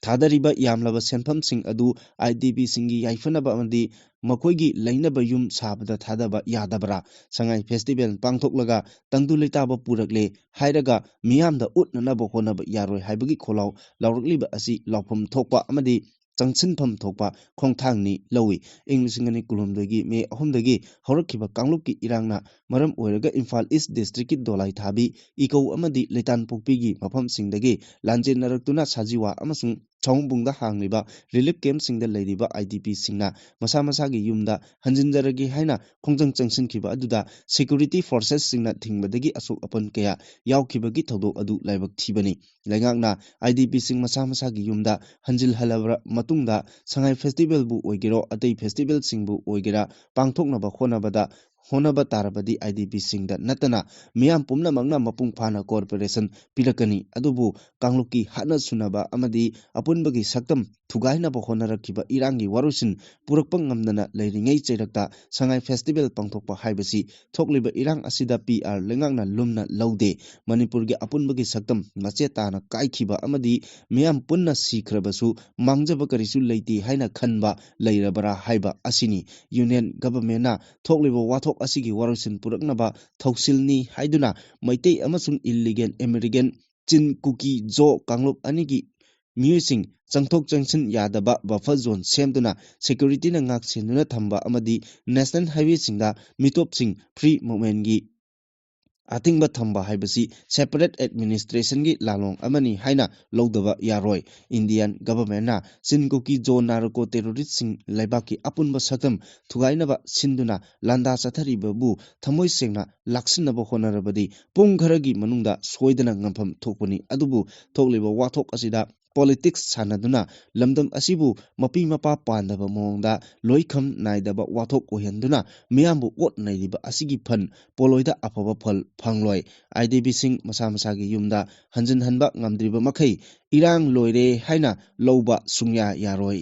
ꯊꯥꯗꯔꯤꯕ ꯌꯥꯝꯂꯕ ꯁꯦꯟꯐꯝꯁꯤꯡ ꯑꯗꯨ IDP ꯁꯤꯡꯒꯤ ꯌꯥꯏꯐꯅꯕ ꯑꯃꯗꯤ ꯃꯈꯣꯏꯒꯤ ꯂꯩꯅꯕ ꯌꯨꯝ ꯁꯥꯕꯗ ꯊꯥꯗꯕ ꯌꯥꯗꯕ꯭ꯔꯥ? ꯁꯉꯥꯏ festival ꯄꯥꯡꯊꯣꯛꯂꯒ ꯇꯪꯗꯨ ꯂꯩꯇꯥꯕ ꯄꯨꯔꯛꯂꯦ ꯍꯥꯏꯔꯒ ꯃꯤꯌꯥꯝꯗ ꯎꯠꯅꯅꯕ ꯍꯣꯠꯅꯕ ꯌꯥꯔꯣꯏ ꯍꯥꯏꯕꯒꯤ ꯈꯣꯜꯂꯥꯎ ꯂꯥꯎꯔꯛꯂꯤꯕ ꯑꯁꯤ ꯂꯥꯎꯐꯝ ꯊꯣꯛꯄ ꯑꯃꯗꯤ ꯆꯪꯁꯤꯟꯐꯝ ꯊꯣꯛꯄ ꯈꯣꯡꯊꯥꯡꯅꯤ ꯂꯧꯏ꯫ ꯏꯪ ꯂꯤꯁꯤꯡ ꯑꯅꯤ ꯀꯨꯟꯍꯨꯝꯗꯣꯏꯒꯤ ꯃꯦ ꯑꯍꯨꯝꯗꯒꯤ ꯍꯧꯔꯛꯈꯤꯕ ꯀꯥꯡꯂꯨꯞꯀꯤ ꯏꯔꯥꯡꯅ ꯃꯔꯝ ꯑꯣꯏꯔꯒ ꯏꯝꯐꯥꯜ ꯏꯁ ꯗꯤꯁꯇ꯭ꯔꯤꯛꯀꯤ ꯗꯣꯂꯥꯏꯊꯥꯕꯤ, ꯏꯀꯧ ꯑꯃꯗꯤ ꯂꯩꯇꯥꯟꯄꯣꯛꯄꯤꯒꯤ ꯃꯐꯝꯁꯤꯡꯗꯒꯤ ꯂꯥꯟꯖꯦꯟꯅꯔꯛꯇꯨꯅ ꯁꯥꯖꯤꯋꯥ ꯑꯃꯁꯨꯡ ꯁꯑꯣꯝꯕꯨꯡꯗ ꯍꯥꯡꯂꯤꯕ relief camp ꯁꯤꯡꯗ ꯂꯩꯔꯤꯕ IDP ꯁꯤꯡꯅ ꯃꯁꯥ ꯃꯁꯥꯒꯤ ꯌꯨꯝꯗ ꯍꯟꯖꯤꯟꯖꯔꯒꯦ ꯍꯥꯏꯅ ꯈꯣꯡꯖꯪ ꯆꯪꯁꯤꯟꯈꯤꯕ ꯑꯗꯨꯗ security forces ꯁꯤꯡꯅ ꯊꯤꯡꯕꯗꯒꯤ ꯑꯁꯣꯛ ꯑꯄꯟ ꯀꯌꯥ ꯌꯥꯎꯈꯤꯕꯒꯤ ꯊꯧꯗꯣꯛ ꯑꯗꯨ ꯂꯥꯏꯕꯛ ꯊꯤꯕꯅꯤ꯫ ꯂꯩꯉꯥꯛꯅ IDP ꯁꯤꯡ ꯃꯁꯥ ꯃꯁꯥꯒꯤ ꯌꯨꯝꯗ ꯍꯟꯖꯤꯜꯍꯜꯂꯕ ꯃꯇꯨꯡꯗ ꯁꯉꯥꯏ festival ꯕꯨ ꯑꯣꯏꯒꯦꯔꯣ, ꯑꯇꯩ festival ꯁꯤꯡꯕꯨ ꯑꯣꯏꯒꯦꯔꯥ, ꯄꯥꯡꯊꯣꯛꯅꯕ ꯍꯣꯠꯅꯕꯗ, ꯍꯣꯠꯅꯕ ꯇꯥꯔꯕꯗꯤ IDP ꯁꯤꯡꯗ ꯅꯠꯇꯅ ꯃꯤꯌꯥꯝ ꯄꯨꯝꯅꯃꯛꯅ ꯃꯄꯨꯡ ꯐꯥꯅ cooperation ꯄꯤꯔꯛꯀꯅꯤ꯫ ꯑꯗꯨꯕꯨ ꯀꯥꯡꯂꯨꯞꯀꯤ ꯍꯥꯠꯅ ꯁꯨꯅꯕ ꯑꯃꯗꯤ ꯑꯄꯨꯟꯕꯒꯤ ꯁꯛꯇꯝ ꯊꯨꯒꯥꯏꯅꯕ ꯍꯣꯠꯅꯔꯛꯈꯤꯕ ꯏꯔꯥꯡꯒꯤ ꯋꯥꯔꯣꯏꯁꯤꯟ ꯄꯨꯔꯛꯄ ꯉꯝꯗꯅ ꯂꯩꯔꯤꯉꯩ ꯆꯩꯔꯛꯇ ꯁꯉꯥꯏ ꯐꯦꯁꯇꯤꯚꯦꯜ ꯄꯥꯡꯊꯣꯛꯄ ꯍꯥꯏꯕꯁꯤ ꯊꯣꯛꯂꯤꯕ ꯏꯔꯥꯡ ꯑꯁꯤꯗ ꯄꯤ ꯑꯥꯔ ꯂꯩꯉꯥꯛꯅ ꯂꯨꯝꯅ ꯂꯧꯗꯦ꯫ ꯃꯅꯤꯄꯨꯔꯒꯤ ꯑꯄꯨꯟꯕꯒꯤ ꯁꯛꯇꯝ ꯃꯆꯦꯠ ꯇꯥꯅ ꯀꯥꯏꯈꯤꯕ ꯑꯃꯗꯤ ꯃꯤꯌꯥꯝ ꯄꯨꯟꯅ ꯁꯤꯈ꯭ꯔꯕꯁꯨ ꯃꯥꯡꯖꯕ ꯀꯔꯤꯁꯨ ꯂꯩꯇꯦ ꯍꯥꯏꯅ ꯈꯟꯕ ꯂꯩꯔꯕ꯭ꯔꯥ ꯍꯥꯏꯕ ꯑꯁꯤꯅꯤ꯫ ꯌꯨꯅꯤꯌꯟ ꯒꯚꯔꯟꯃꯦꯟꯅ ꯊꯣꯛꯂꯤꯕ ꯋꯥꯊꯣꯛ ꯑꯁꯤꯒꯤ ꯋꯥꯔꯣꯏꯁꯤꯟ ꯄꯨꯔꯛꯅꯕ ꯊꯧꯁꯤꯜꯅꯤ ꯍꯥꯏꯗꯨꯅ ꯃꯩꯇꯩ ꯑꯃꯁꯨꯡ ꯏꯜꯂꯤꯒꯦꯟ ꯑꯦꯃꯦꯔꯤꯀꯦꯟ ꯆꯤꯟ ꯀꯨꯀꯤ ꯖꯣ ꯀꯥꯡꯂꯨꯞ ꯑꯅꯤꯒꯤ ꯃꯤꯑꯣꯏꯁꯤꯡ ꯆꯪꯊꯣꯛ ꯆꯪꯁꯤꯟ ꯌꯥꯗꯕ ꯕꯐꯔ ꯖꯣꯟ ꯁꯦꯝꯗꯨꯅ ꯁꯦꯀ꯭ꯌꯨꯔꯤꯇꯤꯅ ꯉꯥꯛ ꯁꯦꯟꯗꯨꯅ ꯊꯝꯕ ꯑꯃꯗꯤ ꯅꯦꯁꯅꯦꯜ ꯍꯥꯏꯋꯦꯁꯤꯡꯗ ꯃꯤꯇꯣꯞꯁꯤꯡ ꯐ꯭ꯔꯤ ꯃꯨꯚꯃꯦꯟꯒꯤ ꯑꯊꯤꯡꯕ ꯊꯝꯕ ꯍꯥꯏꯕꯁꯤ ꯁꯦꯄꯔꯦꯠ ꯑꯦꯗꯃꯤꯅꯤꯁꯇ꯭ꯔꯦꯁꯟꯒꯤ ꯂꯥꯂꯣꯡ ꯑꯃꯅꯤ ꯍꯥꯏꯅ ꯂꯧꯗꯕ ꯌꯥꯔꯣꯏ꯫ ꯏꯟꯗꯤꯌꯥꯟ ꯒꯚꯔꯟꯃꯦꯟꯅ ꯆꯤꯟ ꯀꯨꯀꯤ ꯖꯣ ꯅꯥꯔꯀꯣ ꯇꯦꯔꯣꯔꯤꯁꯁꯤꯡ ꯂꯩꯕꯥꯛꯀꯤ ꯑꯄꯨꯟꯕ ꯁꯛꯇꯝ ꯊꯨꯒꯥꯏꯅꯕ ꯁꯤꯟꯗꯨꯅ ꯂꯥꯟꯗꯥ ꯆꯠꯊꯔꯤꯕꯕꯨ ꯊꯃꯣꯏ ꯁꯦꯡꯅ ꯂꯥꯛꯁꯤꯟꯅꯕ ꯍꯣꯠꯅꯔꯕꯗꯤ ꯄꯨꯡ ꯈꯔꯒꯤ ꯃꯅꯨꯡꯗ ꯁꯣꯏꯗꯅ ꯉꯝꯐꯝ ꯊꯣꯛꯄꯅꯤ꯫ ꯑꯗꯨꯕꯨ ꯊꯣꯛꯂꯤꯕ ꯋꯥꯊꯣꯛ ꯑꯁꯤꯗ ꯄꯣꯂꯤꯇꯤꯛꯁ ꯁꯥꯟꯅꯗꯨꯅ ꯂꯝꯗꯝ ꯑꯁꯤꯕꯨ ꯃꯄꯤ ꯃꯄꯥ ꯄꯥꯟꯗꯕ ꯃꯑꯣꯡꯗ ꯂꯣꯏꯈꯝ ꯅꯥꯏꯗꯕ ꯋꯥꯊꯣꯛ ꯑꯣꯏꯍꯟꯗꯨꯅ ꯃꯤꯌꯥꯝꯕꯨ ꯑꯣꯠ ꯅꯩꯔꯤꯕ ꯑꯁꯤꯒꯤ ꯐꯟ ꯄꯣꯂꯣꯏꯗ ꯑꯐꯕ ꯐꯜ ꯐꯪꯂꯣꯏ꯫ ꯑꯥꯏ ꯗꯤ ꯕꯤꯁꯤꯡ ꯃꯁꯥ ꯃꯁꯥꯒꯤ ꯌꯨꯝꯗ ꯍꯟꯖꯤꯟꯍꯟꯕ ꯉꯝꯗ꯭ꯔꯤꯕ ꯃꯈꯩ ꯏꯔꯥꯡ ꯂꯣꯏꯔꯦ ꯍꯥꯏꯅ ꯂꯧꯕ ꯁꯨꯡꯌꯥ ꯌꯥꯔꯣꯏ꯫